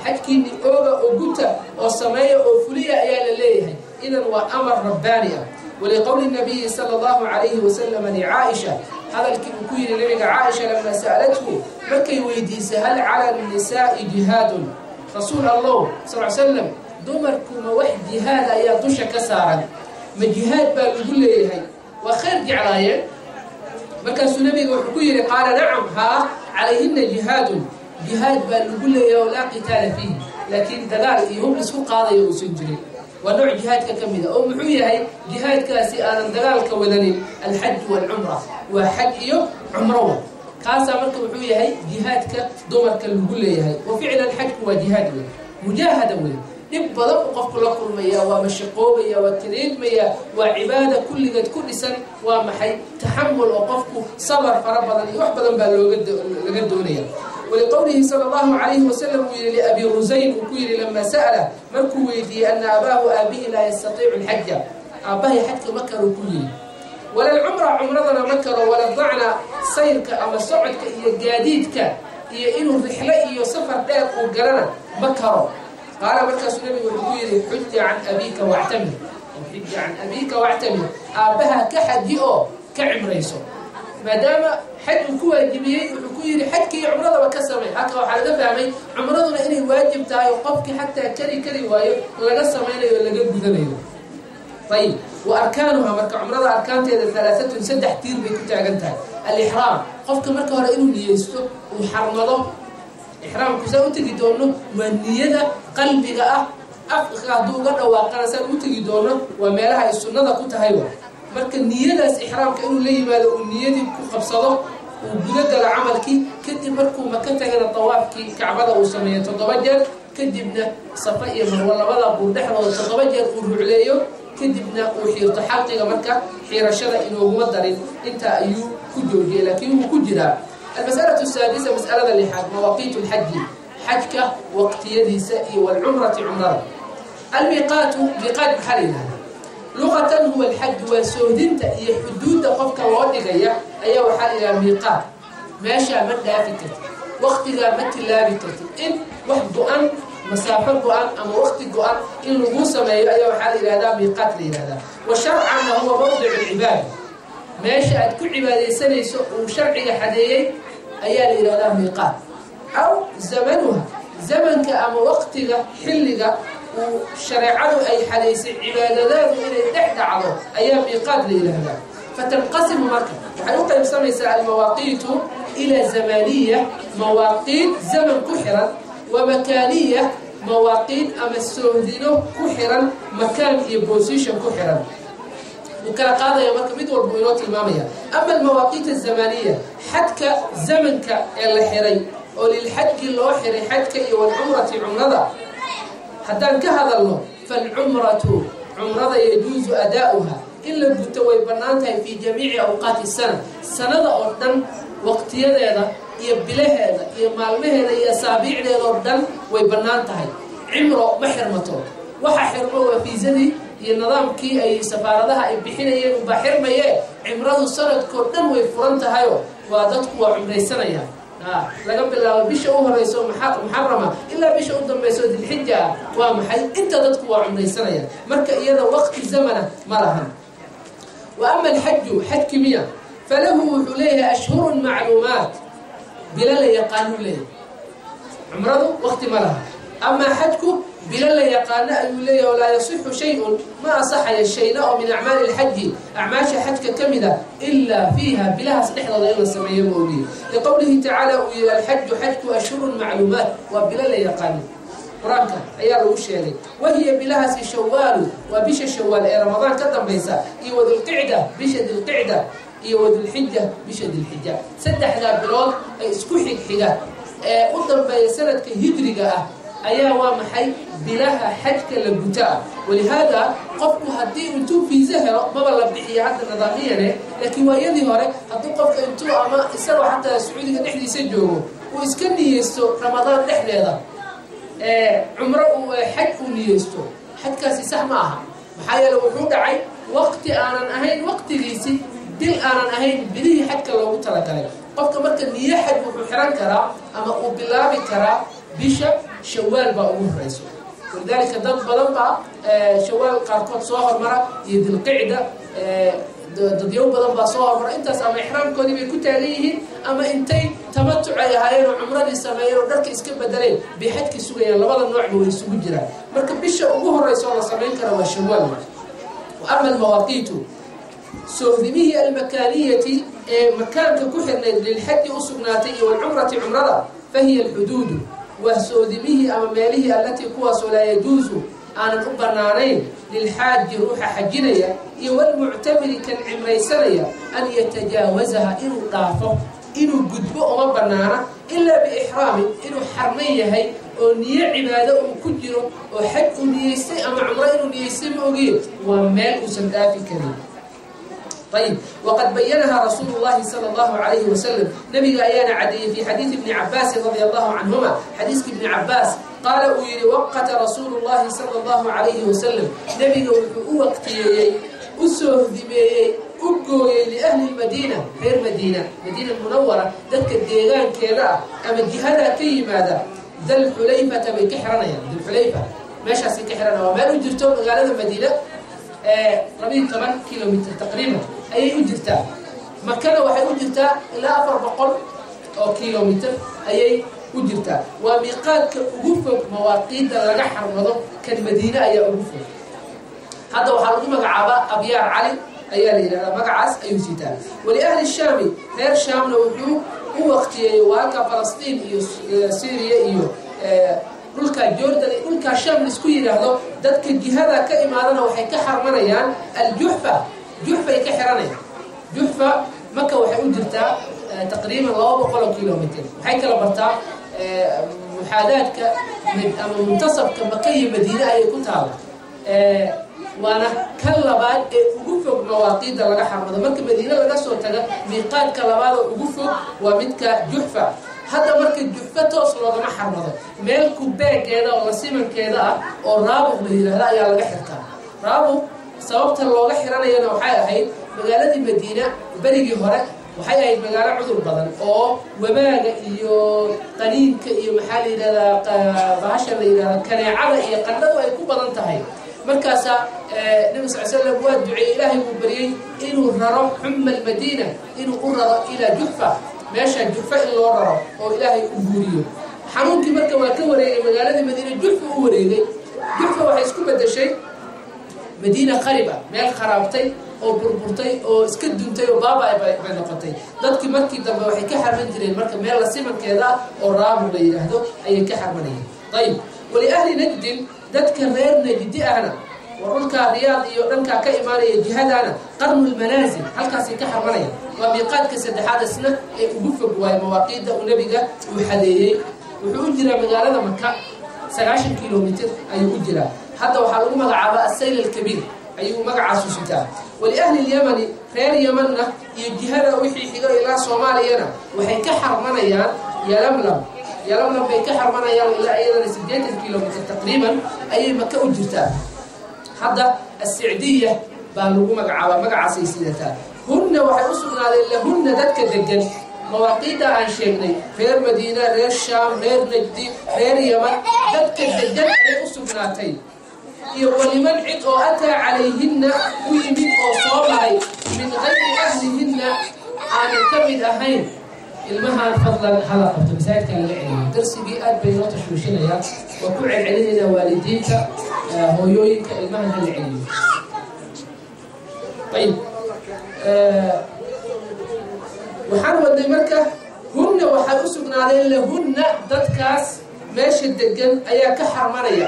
Xajkiini ooga oo guta oo sameeya oo fuliya ayaa la leeyahay. Idan waa amar rabbaani ah. Waliqowli nabiyi sala allahu calayhi wasalama licaaisha, hadalkii uu ku yidhi nabiga caaisha lamaa sa'alathu markay weydiisay hal cala annisaa'i jihaadun, rasuul allow sal l slam Dumarku ma wax jihaad ayaa dusha ka saaran? Ma jihaad baa lagu leeyahay? Waa khayr jeclaayeen. Markaasuu nabiga wuxuu ku yidhi, qaala nacam, haa, calayhina jihaadun, jihaad baa lagu leeyahay oo laa qitaala fiihi, laakiin dagaal iyo hub isku qaadaya uusan jirin. Waa nooc jihaadka ka mid a oo muxuu yahay jihaadkaasi aanan dagaalka wadanin? Alxaju waalcumra, waa xaj iyo cumro. Wa kaasaa marka wuxuu yahay jihaadka dumarka lagu leeyahay. Wa ficlan xajku waa jihaad wey, mujaahada wey, dhib badan uu qofku la kulmaya, waa mashaqoobaya, waa kadeedmaya, waa cibaada kulligeed ku dhisan waa maxay? Taxamul, oo qofku sabar fara badan iyo wax badan baa looga doonaya. Waliqowlihi sala allahu calayhi wasalam uu yihi liabi rusayn, uu ku yihi lama sa'ala, markuu weydiiyey, ana abaahu, aabihi, laa yastatiicu alxaja, aabbahay xajka ma karuu ku yihi, wala alcumra, cumradana ma karo, wala dacna, sayrka ama socodka iyo gaadiidka iyo inuu rixlo iyo safar dheer uu galana ma karo. Qaala, markaasuu nabigu wuxuu ku yidhi, xuja can abiika wactamir, xuja can abiika wactamir, aabbaha ka xaji oo ka cimrayso. Maadaama xaj uu ku waajibiyey, wuxuu ku yidhi xajka iyo cumradaba ka samey. Halka waxaa laga fahmay cumraduna inay waajib tahay oo qofkii xataa kari kari waayo laga samaynayo o laga gudanayo. Ayib, wa arkaanuha, marka cumrada arkaanteeda, halaaatun, saddex tiir bay ku taagan tahay. Alixraam, qofka marka hore inuu niyeysto, uu xarmado. Ixraamku saan u tegi doono waa niyada qalbiga ah, afka hadduu uga dhawaaqana saan u tegi doono waa meelaha ay sunnada ku tahay. Wa marka niyadaas ixraamka inuu la yimaado, uu niyadii ku qabsado, uu gudo galo camalkii. Kadib markuu Maka tagana tawaafkii Kacbada uu sameeyo 7 jeer, kadibna Safa iyo Marwo labada buur dhexdooda 7 jeer uu rucleeyo, kadibna uu xiirto xalqiga. Marka xiirashada inooguma darin, intaa ayuu ku joojiyay, laakiin wuu ku jiraa. Almasalatu asaadisa, mas'alada lixaad, mawaaqiitu lxaji, xajka waqtiyadiisa iyo walcumrati, cumrada. Almiiqaatu, miiqaat maxaa la yidhahdaa? Luqatan huwa alxaju, waa soohdinta iyo xuduudda qofka loo dhigaya ayaa waxaa la yidhaha miiqaat. Meeshaa ma dhaafi kartid, waqtigaa ma tilaabi kartid, in wax go-an, masaafo go-an ama waqti go-an in lagu sameeyo ayaa waxaa la yidhahdaa miiqaat la yidhahdaa. Wa sharcanna huwa mawdicu alcibaada, meesha aad ku cibaadaysanayso uu sharciga xadeeyey ayaa la yidhahdaa miiqaat. Aw zamanuha, zamanka ama waqtiga, xilliga uu shareecadu ay xadaysay cibaadadaadu inay dhex dhacdo ayaa miiqaat la yidhaahdaa. Fatanqasimu, marka waxay u qaybsamaysaa, almawaaqiitu ilaa zamaniya, mawaaqiit zaman ku xiran, wa makaaniya, mawaaqiit ama soohdino ku xiran makaan iyo position ku xiran. Wuu kala qaadaya marka, mid walbu inoo tilmaamaya. Ama almawaaqiit azamaniya, xadka zamanka ee la xiray oo lilxaji loo xiray xajka iyo walcumrati, cumrada haddaan ka hadalno, falcumratu, cumrada, yajuusu adaa'uha, in la guto way bannaan tahay, fii jamiici awqaati sana, sanada oo dhan waqtiyadeeda iyo bilaheeda iyo maalmaheeda iyo asaabiicdeeda oo dhan way bannaan tahay. Cimro ma xirmato. Waxa xirmo waa fiisadii iyo nidaamkii ay safaaradaha ay bixinayeen unbaa xirmayee. Cimradu sanadkoo dhan way furan tahayo, waa dadku waa cumraysanaya, laga bilaabo bisha u horeyso Muxarama ilaa bisha u dambayso Dilxija ah. Waa maxay? Inta dadku waa cumraysanaya. Marka iyada waqti zamana ma lahan. Wa ama alxaju, xajki miya, falahu, wuxuu leeyahay, ashhurun macluumaat, bilo la yaqaanu leeyahay. Cumradu waqti ma laha, amaa xajku bilo la yaqaano ayuu leeyahay. Laa yasixu shay-un, ma asaxaya shayna oo min acmaali alxaji, acmaasha xajka ka mid a, ilaa fiiha, bilahaas dhexdooda in la sameeyo moogiye. Liqowlihi tacaala uu yihi, alxaju, xajku, ashhurun macluumaat, waa bilo la yaqaano, Qur-aanka ayaa lagu sheegay. Wahiya, bilahaasi, Shawaalu, waa bisha Shawaal ee Ramadaan ka dambaysa, iyo wadulqicda, bisha Dilqicda, iyo wadulxija, bisha Dilxija. Saddexdaa bilood ee isku xigxiga ee u dambeeya sanadka hijriga ah ayaa waa maxay bilaha xajka la guto ah. Walihaada qofku haddii intuu fiisa helo, maba la bixiya hadda nidaamiyane, laakiin waayadii hore hadduu qofka intuu ama isagoo xataa Sacuudiga dhexdiisa joogo uu iska niyeysto Ramadaan dhexdeeda cumro uu xaj uu niyeysto, xajkaasi sax ma aha. Maxaa yeele wuxuu dhacay waqti aanan ahayn waqtigiisi, bil aanan ahayn bilihii xajka loogu talagalay. Qofka marka niyo xaj wuxuu xiran karaa ama uu bilaabi karaa bisha Shawaal baa ugu horeyso. Walidaalika dad badan baa Shawaal qaarkood soo hormara iyo Dilqicda. Dadyow badan baa soo hormara intaas, ama ixraamkoodii bay ku taagan yihiin, ama intay tamatuc ay ahaayeen oo cumradii sameeyeen oo dharka iska bedeleen bay xajka sugayaan. Labada noocba way isugu jiraan. Marka bisha ugu horeysa oo la samayn kara waa Shawaal. Wa ama almawaaqiitu, soohdimihii, almakaaniyati, ee makaanka ku xirnayd, lilxaji u sugnaatay iyo walcumrati, cumrada, fahiya alxuduudu, waa soohdimihii ama meelihii, allatii, kuwaasoo, laa yajuusu, aanan u bannaanayn, lilxaaji, ruuxa xajinaya, iyo walmuctamiri, kan cimraysanaya, an yatajaawazaha, inuu dhaafo, inuu gudbo uma bannaana, ilaa biixraamin, inuu xarman yahay oo niyo cibaado uu ku jiro oo xaj uu niyeystay ama cumro inuu niyeystay ma ogiye, waa meel uusan dhaafi karin. Ayib, waqad bayanahaa rasuulu llahi sala allahu calayhi wasalam, nabiga ayaana cadeeyey, fi xadiidi ibni cabaasin radia allahu canhuma, xadiiska Ibni Cabaas, qaala, uu yihi: waqata rasuulu llahi sala allahu calayhi wasalam, nebiga wuxuu u waqtiyeeyey, u soohdimeeyey, u gooyey, liahli lmadiina, reer Madiina, Madiina Munawara, dadka deegaankeeda ah ama jihadaa ka yimaada, Dalxulayfata bay ka xiranayaan. Dalxulayfa meeshaasay ka xiranaya, waa meel u jirto magaalada Madiina 12 kilomitr taqriiban ayay u jirtaa. Makana waxay u jirtaa ilaa 400 oo kilomitr ayay u jirtaa. Waa miiqaadka ugu fog mawaaqiidda laga xarmado, kan Madiine ayaa ugu fog. Hadda waxaa lagu magacaabaa Abyaar Cali ayaa la yidhahdaa, magacaas ayuu sitaa. Waliahli Shaami, reer Shaamna wuxuu u waqtiyeeyey, waa halka Falastiin iyo Syriya iyo dhulka Jordan iyo dhulkaa Shaam laisku yidhaahdo, dadka jihada ka imaadana waxay ka xarmanayaan Aljuxfa, Juxfay ka xiranayaan. Juxfa Maka waxay u jirtaa taqriiban 200 oo kilomitr. Waxay kala bartaa muxaadaadka ama muntasabka Maka iyo Madiine ayay ku taala, waana kan labaad ee ugu fog mawaaqiidda laga xarmado. Marka Madiine laga soo taga, miiqaadka labaad oo ugu fog waa midka Juxfa. Hadda marka Juxfa toos loogama xarmado, meel kubeegeeda oo lasimankeeda ah oo Raabuq la yidhaahda ayaa laga xirtaa. Raabuq sababta looga xiranayana waxay ahayd, magaaladii Madiina berigii hore waxay ahayd magaalo cudur badan oo wabaaga iyo qaniinka iyo, maxaa la yidhahdaa, bahasha la yidhahda kaneecada iyo qandhadu ay ku badan tahay. Markaasaa Nabi sal slam waa duceeyey, Ilaahay buu baryey inuu raro xuma almadiina, inuu u raro ilaa Juxfa, meesha Juxfa in loo raro oo Ilaahay u guuriyo xanuunkii. Marka waa ka wareegay magaaladii Madiina, Juxfa u wareegay. Juxfa waxay isku bedeshay madiina khariba, meel kharaabtay oo burburtay oo iska duntay oo baaba bay noqotay. Dadkii markii dambe waxay ka xarman jireen marka meel la simankeeda ah oo Raabu la yidhaahdo ayay ka xarmanayeen. Ayib, waliahli Najdin, dadka reer Najdi ahna, oo dhulkaa Riyaad iyo dhankaa ka imaanaya jihadaana, Qarnulmanaasil, halkaasay ka xarmanayaan. Waa miiqaadka saddexaad isna ee ugu fog waayo mawaaqiidda uu nebiga uu xadeeyey. Wuxuu u jiraa magaalada Maka 90 kilomitr ayuu u jiraa. Hadda waxaa lagu magacaabaa Asayl Alkabiir ayuu magacaasu sitaa. Waliahli Lyamani, reer Yamanna iyo jihada wixii xigo ilaa Soomaaliyana waxay ka xarmanayaan Yalamlam. Yalamlam bay ka xarmanayaan, ilaa iyadana 80 kilomitr taqriiban ayay Maka u jirtaa. Hadda Asicdiya baa lagu magacaabaa, magacaasay sidataa. Hunna, waxay u sugnaadeen, lahunna, dadka degan mawaaqiidda aan sheegnay, reer Madiina, reer Shaam, reer Najdi, reer Yaman, dadka degan ayay u sugnaatay, iyo waliman, cid oo, ataa calayhinna, u yimid oo soo maray, min gayri ahlihinna, aanan ka mid ahayn. Ilmahaan fadlan hala qabto, masaajidkaa laga celiyo. Darsigii aad bay noo tashwiishinayaan, waa ku celcelinaynaa. Waalidiinta, hooyooyinka, ilmahan hala celiyo. Ayib, waxaan wadnay marka hunna, waxay u sugnaadeen, lahunna, dadkaas meesha degan ayaa ka xarmanaya,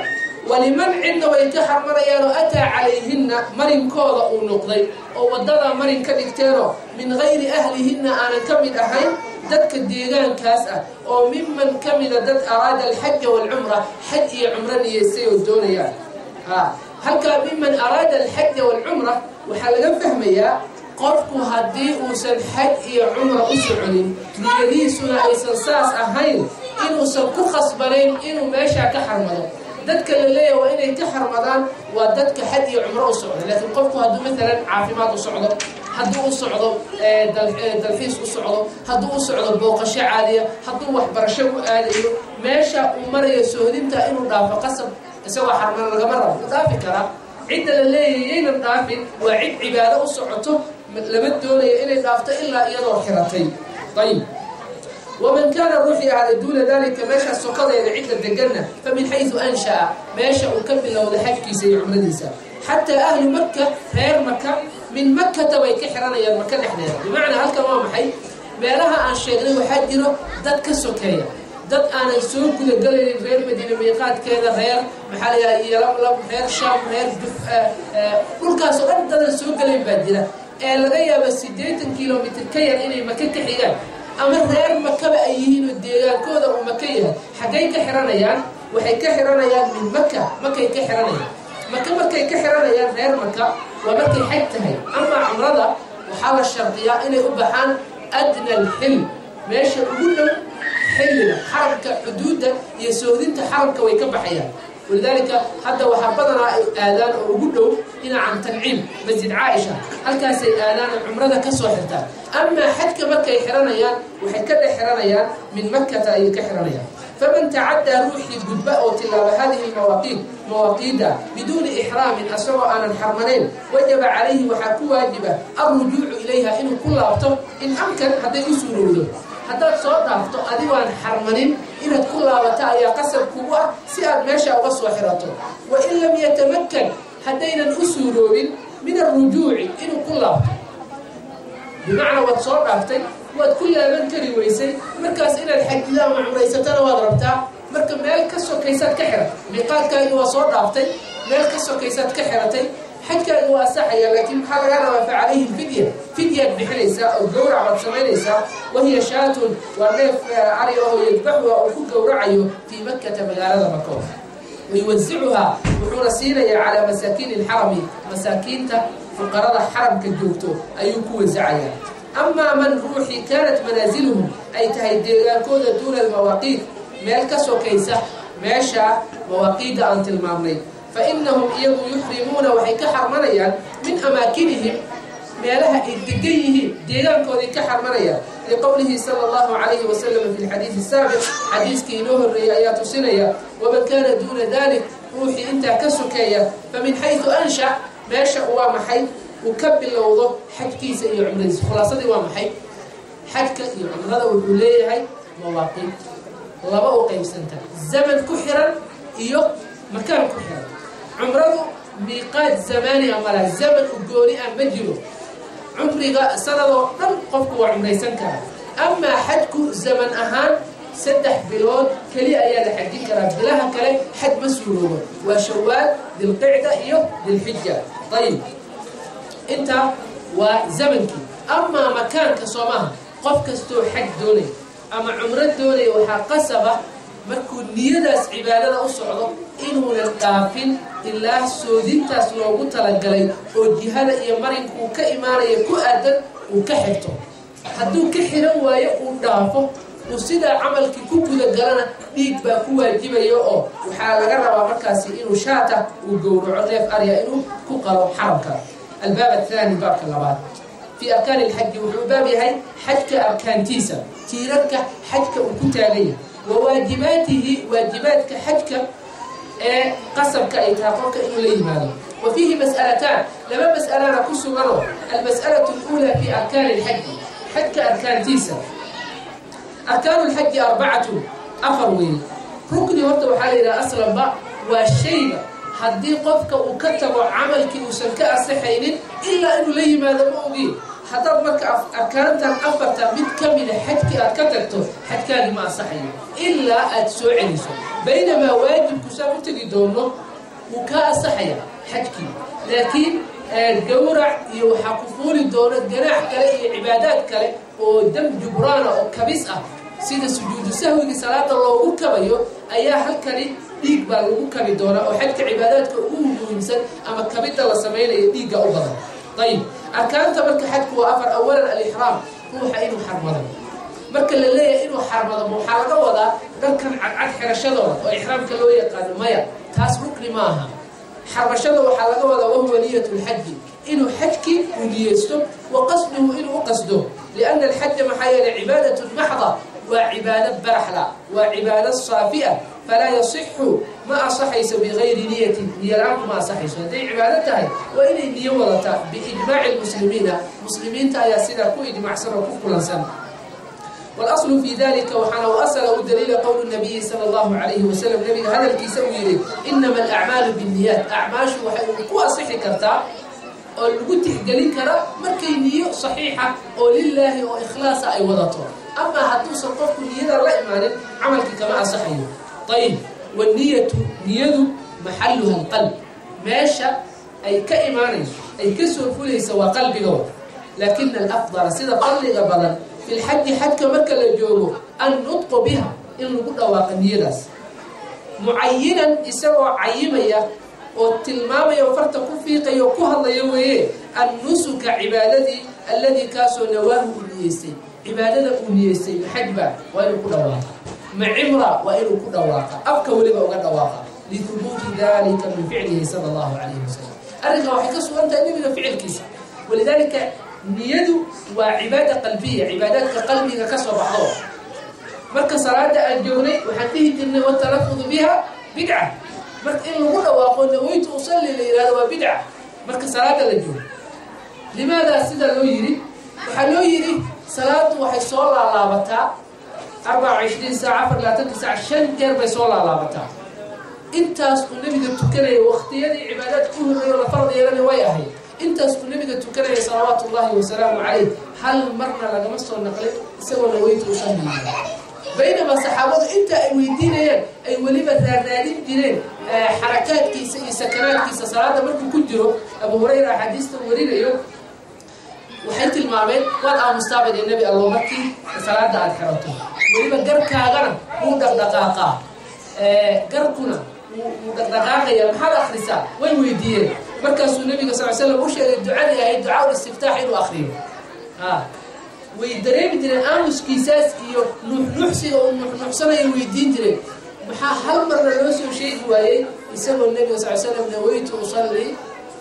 waliman, cidna way ka xarmanayaanoo, ataa calayhinna, marinkooda uu noqday oo waddadaa marin ka dhigteenoo, min gayri ahlihinna, aanan ka mid ahayn dadka deegaankaas ah, oo miman ka mida dad araada alxaja waalcumra, xaj iyo cumro niyeystay oo doonayaan. Ha, halkaa miman araada alxaja waalcumra waxaa laga fahmayaa, qofku haddii uusan xaj iyo cumra u soconin, niyadiisuna aysan saas ahayn, inuusan ku khasbanayn inuu meeshaa ka xarmado. Dadka la leeyahay waa inay ka xarmadaan waa dadka xaj iyo cumro u socdo. Laakiin qofku hadduu maalan caafimaad u socdo, hadduu u socdo dalxiis u socdo, hadduu u socdo booqasho caadiya, hadduu waxbarasho u aadayo, meesha uu marayo soohdinta inuu dhaafo qasab isagoo xarman lagama rabo, u dhaafi karaa. Cidda la leeyahay yaynan dhaafin waa cid cibaado u socoto, lama doonayo inay dhaafto ilaa iyadoo xiratay. Ayib, waman kaana ruuxii ahaaday duuna dalika, meeshaas sokadeeda cidda deganna, fa min xaysu ansha'a, meesha uu ka bilowda xajkiisa iyo cumradiisa. Xataa ahlu Maka, reer Maka, min Makata bay ka xiranayaan, Maka dhexdeeda. Bimacnaa halkan waa maxay? Meelaha aan sheegnay waxaa jiro dad ka sokeeya, dad aanan soo gudagelaynin reer Madiine miiqaadkeeda, reer maxaa la yidhaha Yalamlam, reer Shaam, reer dhulkaasoo dhan dadan soo gelayn baa jira, ee laga yaaba 80 kilomitr ka yar inay Maka ka xigaan, ama reer Makaba ay yihiin oo deegaankooda uu Maka yahay. Xaggay ka xiranayaan? Waxay ka xiranayaan min Maka, Makay ka xiranayaan. Maka markay ka xiranayaan reer Maka waa markay xaj tahay. Amaa cumrada waxaa la shardiyaa inay u baxaan adna alxil, meesha ugu dhow xilliga xaramka, xuduudda iyo soodinta xaramka way ka baxayaan. Walidaalika hadda waxaa badanaa ay aadaan oo ugu dhow dhinacan Tanciim, Masjid Caaisha, halkaasay aadaan oo cumrada ka soo xirtaan. Amaa xajka markay xiranayaan waxay ka dhex xiranayaan min Makata ayay ka xiranayaan. Faman tacaddaa, ruuxii gudba oo tilaaba, hadihi lmawaaqiit, mawaaqiida, biduuni ixraamin, asagoo aanan xarmanayn, wajaba calayhi, waxaa ku waajiba, alrujuucu ilayha, inuu ku laabto, in amkan, hadday u suurowdo. Haddaad soo dhaafto adigoaan xarmanin, inaad ku laabato ayaa qasab kugu ah si aad meesha uga soo xirato. Wa in lam yatamakan, haddaynan u suuroobin, min alrujuuci, inuu ku laabto, bimacnaa waad soo dhaaftay, waad ku laaban kari weysay, markaas inaad xajido ama cumraysatana waad rabtaa, marka meel ka sokaysaad ka xiratay, miiqaadkaagi waa soo dhaaftay, meel ka sokaysaad ka xiratay, xajkaagi waa asaxaya, laakiin maxaa lagaa rabaa? Fa calayhi lfidya, fidyaad bixinaysaa oo gowrac baad samaynaysaa. Wahiya shaatun, waa neef ari oo yadbaxuha, uu ku gowracayo, fii Makata, magaalada Mako, wayuwasicuhaa, wuxuuna siinayaa, calaa masaakiini alxarami, masaakiinta fuqarada xaramka joogto ayuu ku wasacayaa. Amaa man ruuxii kaanat manaasiluhum, ay tahay deegaankooda, duuna almawaaqiit, meel ka sokaysa meesha mawaaqiidda aan tilmaamnay, fa inahum, iyagu, yuxrimuuna, waxay ka xarmanayaan, min amaakinihim, meelaha ay degan yihiin, deegaankooday ka xarmanayaan, liqowlihi sala allahu calayhi wasalam fi lxadiidi asaabiq, xadiiskii inoo horreeyay ayaa tusinaya. Waman kaana duuna dalik, ruuxii intaa ka sokeeya, fa min xaysu ansha, meesha waa maxay uu ka bilowdo xajkiisa iyo cumradiisa. Khulaasadii waa maxay? Xajka iyo cumrada wuxuu leeyahay mawaaqiit laba u qaybsanta: zaman ku xiran iyo makaan ku xiran. Cumradu miiqaad zamaani a malaha, zaman u gooni ah ma jiro, cumriga sanadoo dhan qofku waa cumraysan karaa. Amaa xajku zaman ahaan 3 bilood keliya ayaa la xajin karaa, bilaha kale xaj ma suuroobo, waa Shawaal, Dilqicda iyo Dilxija. Ayib, intaa waa zamankii. Amaa makaanka soo maaha, qof kastoo xaj doonaya ama cumro doonaya waxaa qasaba markuu niyadaas cibaadada u socdo inuunan dhaafin ilaa soodintaas loogu talagalay oo jihada iyo marinkuu ka imaanaya ku aadan uu ka xirto. Hadduu ka xiran waayo, uu dhaafo, uu sidaa camalkii ku gudagalana, dhiig baa ku waajibaya oo waxaa laga rabaa markaasi inuu shaata uu gowraco, neef arya inuu ku qalo xaramka. Albaab athaani, baabka labaad, fii arkaani alxaji, wuxuu baab yahay xajka arkaantiisa, tiirarka xajka uu ku taagan yahay, wa waajibaatihi, waajibaadka xajka ee qasabka ay tahay qofka inuu la yimaado. Wa fiihi mas'alataan, laba mas'alana ku suganoo. Almas'alatu aluulaa fii arkaani alxaji, xajka arkaantiisa. Arkaanu lxaji arbacatun, afar weeye. Rukni horta waxaa la yidhaha aslanba waa shayga haddii qofka uu ka tago camalkii uusan ka asaxaynin ilaa inuu la yimaado ma ogi. Haddaad marka arkaantan afarta mid ka mida xajkii aad ka tagto, xajkaagii ma asaxayo ilaa aad soo celiso. Baynamaa waajibku, saan u tegi doono, wuu kaa asaxaya xajkii, laakiin gawrac iyo waxaa ku fuuli doono ganaax kale iyo cibaadaad kale oo dam jubraana oo kabis ah, sida sujuudu sahwigii salaada loogu kabayo ayaa halkani dhiig baa lagu kabi doonaa, oo xajka cibaadaadka ugu muhiimsan ama kabidda la samaynayo dhiigga u badan. Ayib, arkaanta marka xajku waa afar. Awalan, alixraam, ruuxa inuu xarmado. Marka la leeyahay inuu xarmado, ma waxaa laga wadaa dharkan cadcad xirashadooda oo ixraamka loo yaqaano? Maya, taas rukni ma aha. Xarmashada waxaa laga wadaa wahuwa niyat lxaji, inuu xajkii uu niyeysto, wa qasduhu, inuu u qasdo, lianna alxaja, maxaa yeelay, cibaadatun maxda. Waa cibaado baraxla, waa cibaado saafi ah. Falaa yasixu, ma asaxayso, bigayri niyatin, niyo la-aan kuma asaxayso. Hadday cibaado tahay waa inay niyo wadataa. Biijmaaci lmuslimiina, muslimiinta ayaa sidaa ku ijmacsan oo ku kulansan. Wاlaslu fi dalika, waxaana u asala u daliila, qowl nabiyi sala allahu alayhi wasalam, nabiga hadalkiisa uu yihi: "Inama alacmaalu binniyaat." Acmaashu waxay ku asixi kartaa oo lagu tixgelin karaa markay niyo saxiixa oo lilaahi oo ikhlaasa ay wadato. Amaa hadduusan qofku niyada la imaanin, camalkii kama asaxayo. Ayib, waniyatu, niyadu, maxaluha alqalb, meesha ay ka imaanayso, ay ka soo fulaysa, waa qalbiga. Laakina alafdala, sida fadliga badan, fi lxaji, xajka marka la joogo, annutqu biha, in lagu dhawaaqa niyadaas, mucayinan, isagoo cayimaya oo tilmaamaya o farta ku fiiqaya oo ku hadlaya weeye, annusuka, cibaadadii, alladii, kaasoo, nawaahu, uu niyeystay. Cibaadada uu niyeystay, maxajba waa inuu ku dhawaaqa, ma cimra waa inuu ku dhawaaqa, afka weliba uga dhawaaqa, lihubuuti dalika min ficlihi sala allahu calayhi wasalam. Arrinka waxay ka sugan tahay nebiga ficilkiisa. Walidaalika niyadu waa cibaada qalbiya, cibaadaadka qalbiga ka soo baxdo. Marka salaada aan joognay waxaan dhihi jirnay: "Watalafudu biha bidca." Marka in lagu dhawaaqo "nawaytu usalli" la yihahdo waa bidca marka salaada la joogo. Limaadaa sida loo yidhi? Waxaa loo yidhi salaadu waxay soo laalaabataa 24 saac, 24-ka saac shan jeer bay soo laalaabataa. Intaas uu nebiga tukanaya, waqtiyadii cibaadaadka u horreeyo la farad yeelana way ahayd, intaas uu nebiga tukanaya salawaatu ullahi wasalaamu calayh, hal marna lagama soo naqlin isagoo "nawaytu usalli". Baynamaa saxaabadu inta ay weydiinayeen, ay weliba raarraadin jireen xarakaadkiisa iyo sakanaadkiisa salaada markuu ku jiro. Abu Hurayra axaadiista warinayo waxay tilmaameen: "Waad aamustaabad ee Nebi Allo markii salaada aada xirato, weliba garkaagana wuu dhaqdhaqaaqaa, garkuna wuu dhaqdhaqaaqaya, maxaad akrisaa?" Way weydiiyeen. Markaasuu nabiga sal slam u sheegay ducadii ahayd ducaa istiftaax inuu akriyo. Way dareemi jireen aamuskiisaas iyo nuuxnuuxsiga uu nuuxnuuxsanayo. Weydiin jireen: maxaa hal marna loo soo sheegi waayey isagoo nabiga sal slam "nawaytu usalli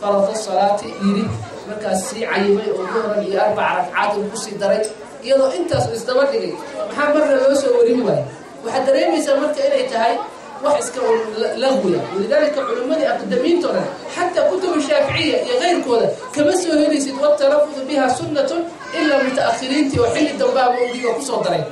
farada salaati" yidhi, markaas sii cayimay oo duhran iyo arbaca ragcaad uu kusii daray, iyadoo intaas u isdaba dhigay? Maxaa marna loo soo warin waayey? Waxaad dareemaysaa marka inay tahay wax iska lagwiya. Walidaalika culimmadii aqdamiinto dhan, xataa kutubu shaaficiya iyo keyrkooda, kama soo helaysid "watalafudu biha sunnatun", ilaa mutaakhiriintii oo xilli dambe ama ogi oo kusoo daray.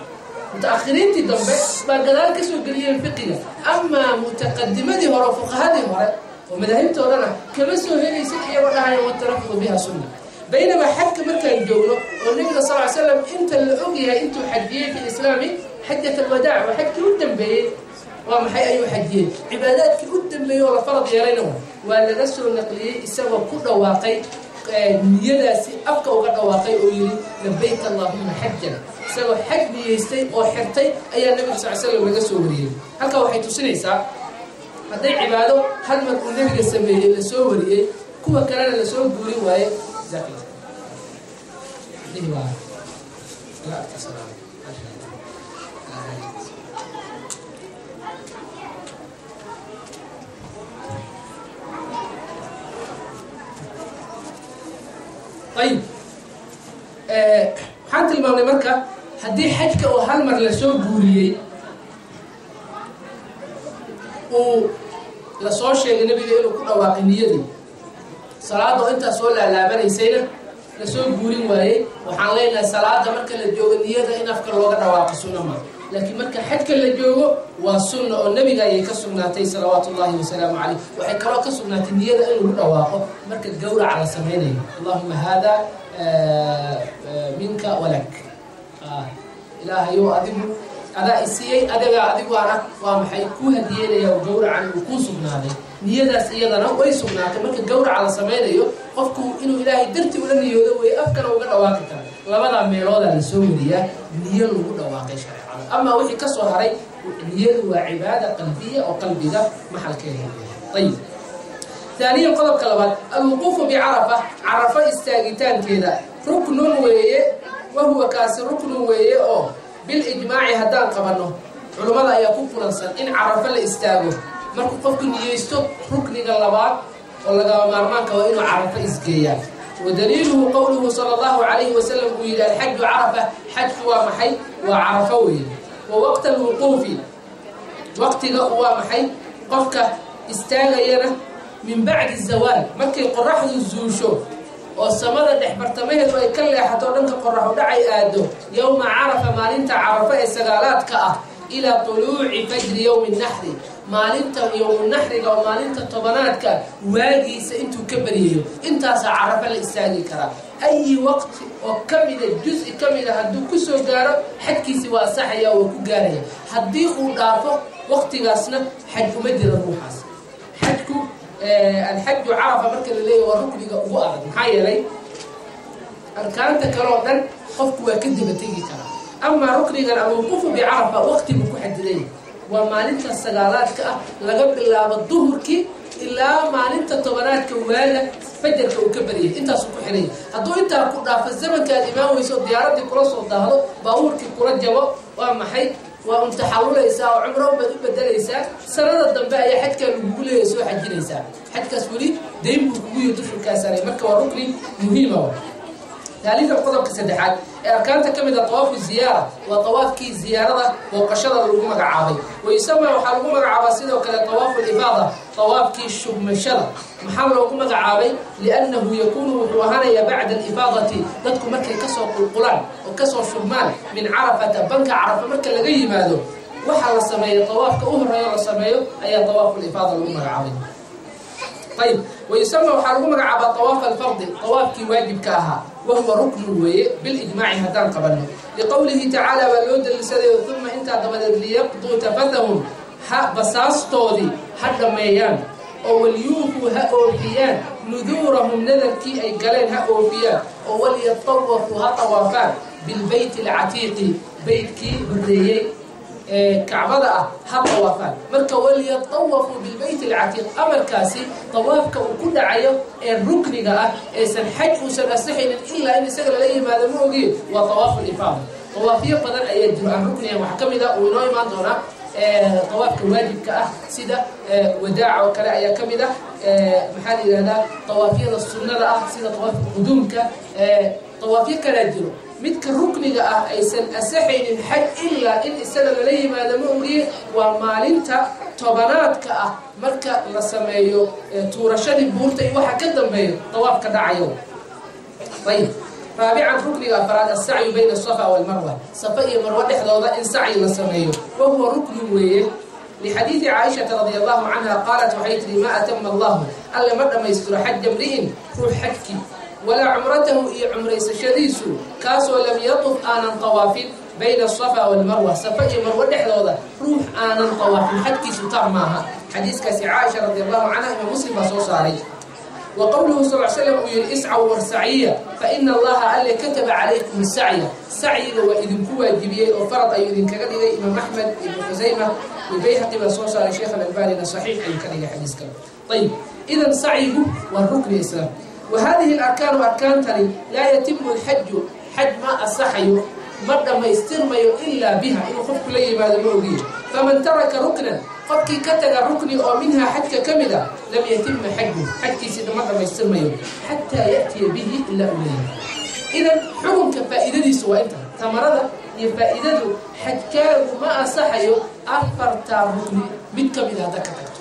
Mutaakhiriintii dambe baa gadaal kasoo geliyeen fiqiga. Amaa mutaqadimadii hore, fuqahadii hore oo madaahibtoo dhan ah, kama soo helaysid iyagoo dhahaya "watalafudu biha sunna". Baynamaa xajka markaan joogno oo nabiga sal ly slam inta la og yahay intuu xajiyey fi lislaami, xajat alwadaac waa xajkii u dambeeyey, waa maxay ayuu xajiyey, cibaadaadkii u dambeeyey oo la farad yeelayna waa laga soo naqliyey isagoo ku dhawaaqay niyadaasi, afka uga dhawaaqay oo yihi "labayk allahuma xajan", isagoo xaj niyeystay oo xirtay ayaa nabiga sal slam laga soo wariyey. Halkaa waxay tusinaysaa hadday cibaado hal mar uu nebiga sameeyey lasoo wariyey, kuwa kalena lasoo guurin waaye. Ayib, waxaan tilmaamnay marka haddii xajka oo hal mar lasoo guuriyey uu lasoo sheegay nebiga inuu ku dhawaaqay niyadii, salaada oo intaas soo laalaabanaysayna lasoo guurin waayey, waxaan leenahay salaada marka la joogo niyada in afka looga dhawaaqo sunna ma, laakiin marka xajka la joogo waa sunna oo nebiga ayay ka sugnaatay salawaatu ullahi wasalaamu calayh. Waxay kaloo ka sugnaatay niyada in lagu dhawaaqo marka gawraca la sameynayo: "Allahuma hada minka walak", Ilaahayow adigu adaa isiiyey, adiga adiguana waa maxay kuu hadiyeynaya oo gawracan uu kuu sugnaaday. Niyadaas iyadana way sugnaatay. Marka gawraca la sameynayo qofku inuu Ilaahay dartii ula niyoodo wey, afkana uga dhawaaqi kara. Labadaa meeloodaa lasoo wariyaa niyo lagu dhawaaqay shareecada. Amaa wixii ka soo haray, niyadu waa cibaada qalbiya oo qalbiga maxalkeeda. Ayib, taaniyan, qodobka labaad: alwuquufu bicarafa, carafa istaagitaankeeda, ruknun weeye. Wahuwa kaasi ruknun weeye oo bilijmaaci haddaan qabanno, culummada ayaa ku kulansan in carafo la istaago markuu qofku niyeysto. Rukniga labaad oo lagama maarmaanka waa inuu carafo isgeeyaa. Wa daliiluhu qowluhu sala allahu calayhi wasalam uu yidhi: "Alxaju carafa." Xajku waa maxay? Waa carafo weeye. Wa waqta alwuquufi, waqtiga waa maxay qofka istaagayana min bacdi zawaal, markay qoraxdu zuusho oo samada dhex bartamaheedu ay ka leexato dhanka qoraxu dhacay aado, yowma carafa, maalinta carafa ee sagaalaadka ah, ilaa tuluuci fajri yowmi naxri, maalinta yowmunaxriga oo maalinta tobanaadka waagiisa intuu ka baryayo, intaasaa carafa la istaagi karaa. Ayi waqti oo ka mida, juz-i ka mida hadduu kusoo gaaro, xajkiisi waa asaxaya oo waa ku gaaraya. Haddii uu dhaafo waqtigaasna xaj uma jira ruuxaas. Xajku, alxaju carafa marka la leeyahy, waa rukniga ugu adag. Maxaa yeelay arkaanta kale oo dhan qofku waa ka daba tegi karaa, amaa ruknigan alwuquufu bicarafa waqti buu ku xadidaya. Waa maalinta sagaalaadka ah, laga bilaabo duhurkii ilaa maalinta tobanaadka waaga fajarka uu ka baryay, intaasuu ku xiraya. Hadduu intaa ku dhaafo, zamanka aad imaan weyso, diyaaradii kula soo daahdo, baabuurkii kula jabo, waa maxay? Waa un taxalulaysaa oo cumro baad u bedelaysaa. Sanada dambe ayaa xajkaa lagugu leeyahay soo xajinaysaa. Xajkaas weli dayn buu kugu yihi dushurkaa saaray. Marka waa rukni muhiima. Taalidan, qodobka saddexaad ee arkaanta ka mid a, tawaafu ziyaara, waa tawaafkii ziyaarada, booqashada lagu magacaabay. Wayusama, waxaa lagu magacaabaa sidoo kale tawaafu lifaada, tawaafkii shubmashada. Maxaa loogu magacaabay? Liannahu yakuunu, wuxuu ahaanayaa, bacda alifaadati, dadku markay kasoo qulqulaan oo kasoo shubmaan, min carafata, banka carafa marka laga yimaado, waxaa la sameeya tawaafka u horeeyo la sameeyo ayaa tawaafu lifaada lagu magacaabay. Ayib, wayusama, waxaa lagu magacaabaa tawaaf alfardi, tawaafkii waajibka ahaa. Wahuwa ruknu weeye bilijmaaci haddaan qabano. Liqowlihi tacaala baa loo daliilsaday: uma, intaa dabadeed, liyaqduu tafathahum, ha basaastoodii ha dhammeeyaan, oo walyuufuu, ha oofiyaan, nuduurahum, nadarkii ay galeen ha oofiyaan, oo walyatawafuu, ha tawaafaan, bilbeyti alcatiiqi, beytkii horreeyey ee kacbada ah ha tawaafaan. Marka walyatawafuu bilbeyt alcatiiq, amarkaasi tawaafka uu ku dhacayo ee rukniga ah eesan xaj uusan asaxaynin ilaa in isaga lala yimaado ma ogiye, waa tawaafu lifaada. Tawaafyo badan ayaa jiro aan ruknigan. Waxaa ka mid ah, uu inoo imaan doonaa, tawaafka waajibka ah sida wadaaca oo kale ayaa ka mid ah. Maxaa la yihahdaa, tawaafyada sunnada ah sida tawaafka quduumka, tawaafyo kalaa jiro. Midka rukniga ah aysan asaxaynin xaj ilaa in isaga lala yimaado ma ogiye, waa maalinta tobanaadka ah marka la sameeyo tuurashadii buurta iyo waxa ka dambeeyo tawaafka dhacayo. Ayib, raabican, rukniga afraad, asacyu bayna asafa walmarwa, safa iyo marwo dhexdooda in sacyi la sameeyo. Wahuwa ruknu weeye, lixadiidi caaishata radi allahu canha, qaalat, waxay tihi: maa atama allahu, alle ma dhammaystiro, xaja mri'in, ruux xajkii, walaa cumratahu, iyo cumraysashadiisu, kaasoo lam yatuf, aanan tawaafin, bayna asafa walmarwa, safa iyo marwo dhexdooda ruux aanan tawaafin xajkiisu taam maaha. Xadiiskaasi caaisha radi allahu canha imaam Muslim baa soo saaray. Wa qowluhu sal slam uu yihi: iscaw, warsaciya, fa ina allaha, alle, kataba calaykum asacya, sacyiga waa idinku waajibiyey oo farad ayuu idinkaga dhigay. Imaam Axmed, Ibnu Khusayma iyo Bayhaqi baa soo saaray. Sheekh Alalbanina saxiix ayuu ka dhigay xadiiska. Ayib, idan sacyigu waa rukni islaam. Wa hadihi alarkaanu, arkaantani, laa yatimu alxaju, xaj ma asaxayo, ma dhammaystirmayo, ilaa biha, inuu qofku la yimaado ma ogiye. Faman taraka ruknan, qofkii ka taga rukni oo minhaa, xajka ka mid a, lam yatima xaju, xajkiisina ma dhammaystirmayo, xataa ya'tiya bihi, ilaa uu leeyahay. Idan xukunka faa'iidadiisu waa inta tamarada iyo faa'iidadu. Xajkaagu ma asaxayo afartaa rukni mid ka mida haddaad ka tagto.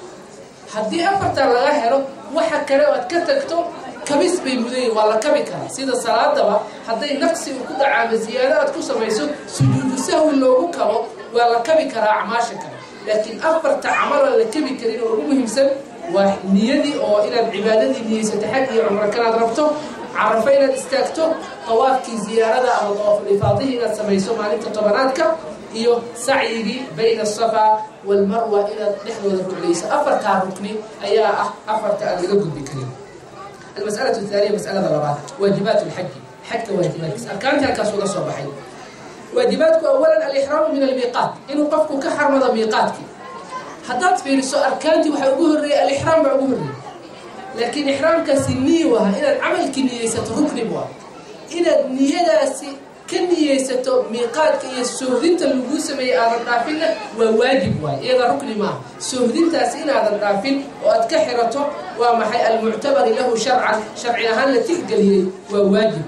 Haddii afartaa laga helo, waxa kale oo aad ka tagto kabis bay mudayiin, waa la kabi karaa. Sida salaadaba hadday naqsi uu ku dhaca ama ziyaado aad ku samayso, sujuudu sahwi loogu kabo, waa la kabi karaa acmaasha kale. Laakiin afarta camalaan la kabi karin oo ugu muhiimsan waa niyadii, oo inaad cibaadadii niyeysato, xaj iyo cumro kanaad rabto, carafo inaad istaagto, tawaafkii ziyaarada ama tawaaful ifaadihii inaad samayso maalinta tobanaadka, iyo sacyigii bayna asafa walmarwa inaad dhexdooda ruclayso. Afartaa rukni ayaa ah afarta aan laga gudbi karin. Almas'alatu athaaniya, masalada labaad, waajibaat lxaji, xajka waajibaadkiisa. Arkaantii halkaas uga soo baxay. Waajibaadku, awalan, alixraamu min almiiqaat, inuu qofku ka xarmado miiqaadkii. Haddaad fiiriso arkaantii, waxaa ugu horreeyay alixraam baa ugu horreeyay, laakiin ixraamkaasi niyo aha. Inaad camalkii niyeysato rukni bu ah. Inaad niyadaasi ka niyeysato miiqaadka iyo soohdinta laguu sameeyey aadan dhaafinna waa waajib waay, iyada rukni maaha. Soohdintaasi inaadan dhaafin oo aad ka xirato, waa maxay, almuctabari lahu sharcan, sharci ahaan la tixgeliyey, waa waajib.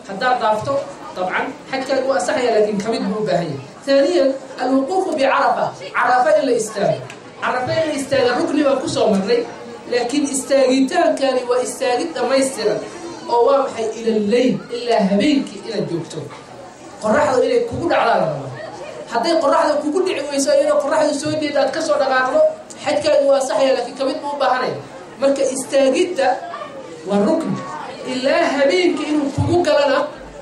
Haddaad dhaafto, dabcan xajkaaga u asaxaya, laakiin kamid buu u baahan yahay. Taaniyan, alwuquufu bicarafa, carafa in la istaago. Carafa in la istaaga rukni baan kusoo marnay, laakiin istaagitaankani waa istaagid dhammaystiran oo waa maxay? Ila leyl, ilaa habeenkii inaad joogto, qoraxdu inay kugu dhacdaa la rabaa. Hadday qoraxda kugu dhici weyso, iyadoo qoraxdu soo jeeda aad kasoo dhaqaaqdo, xajkaagi waa saxaya, laakiin kamid buu u baahanaya. Marka istaagidda waa rukni, ilaa habeenkii inuu kugu galana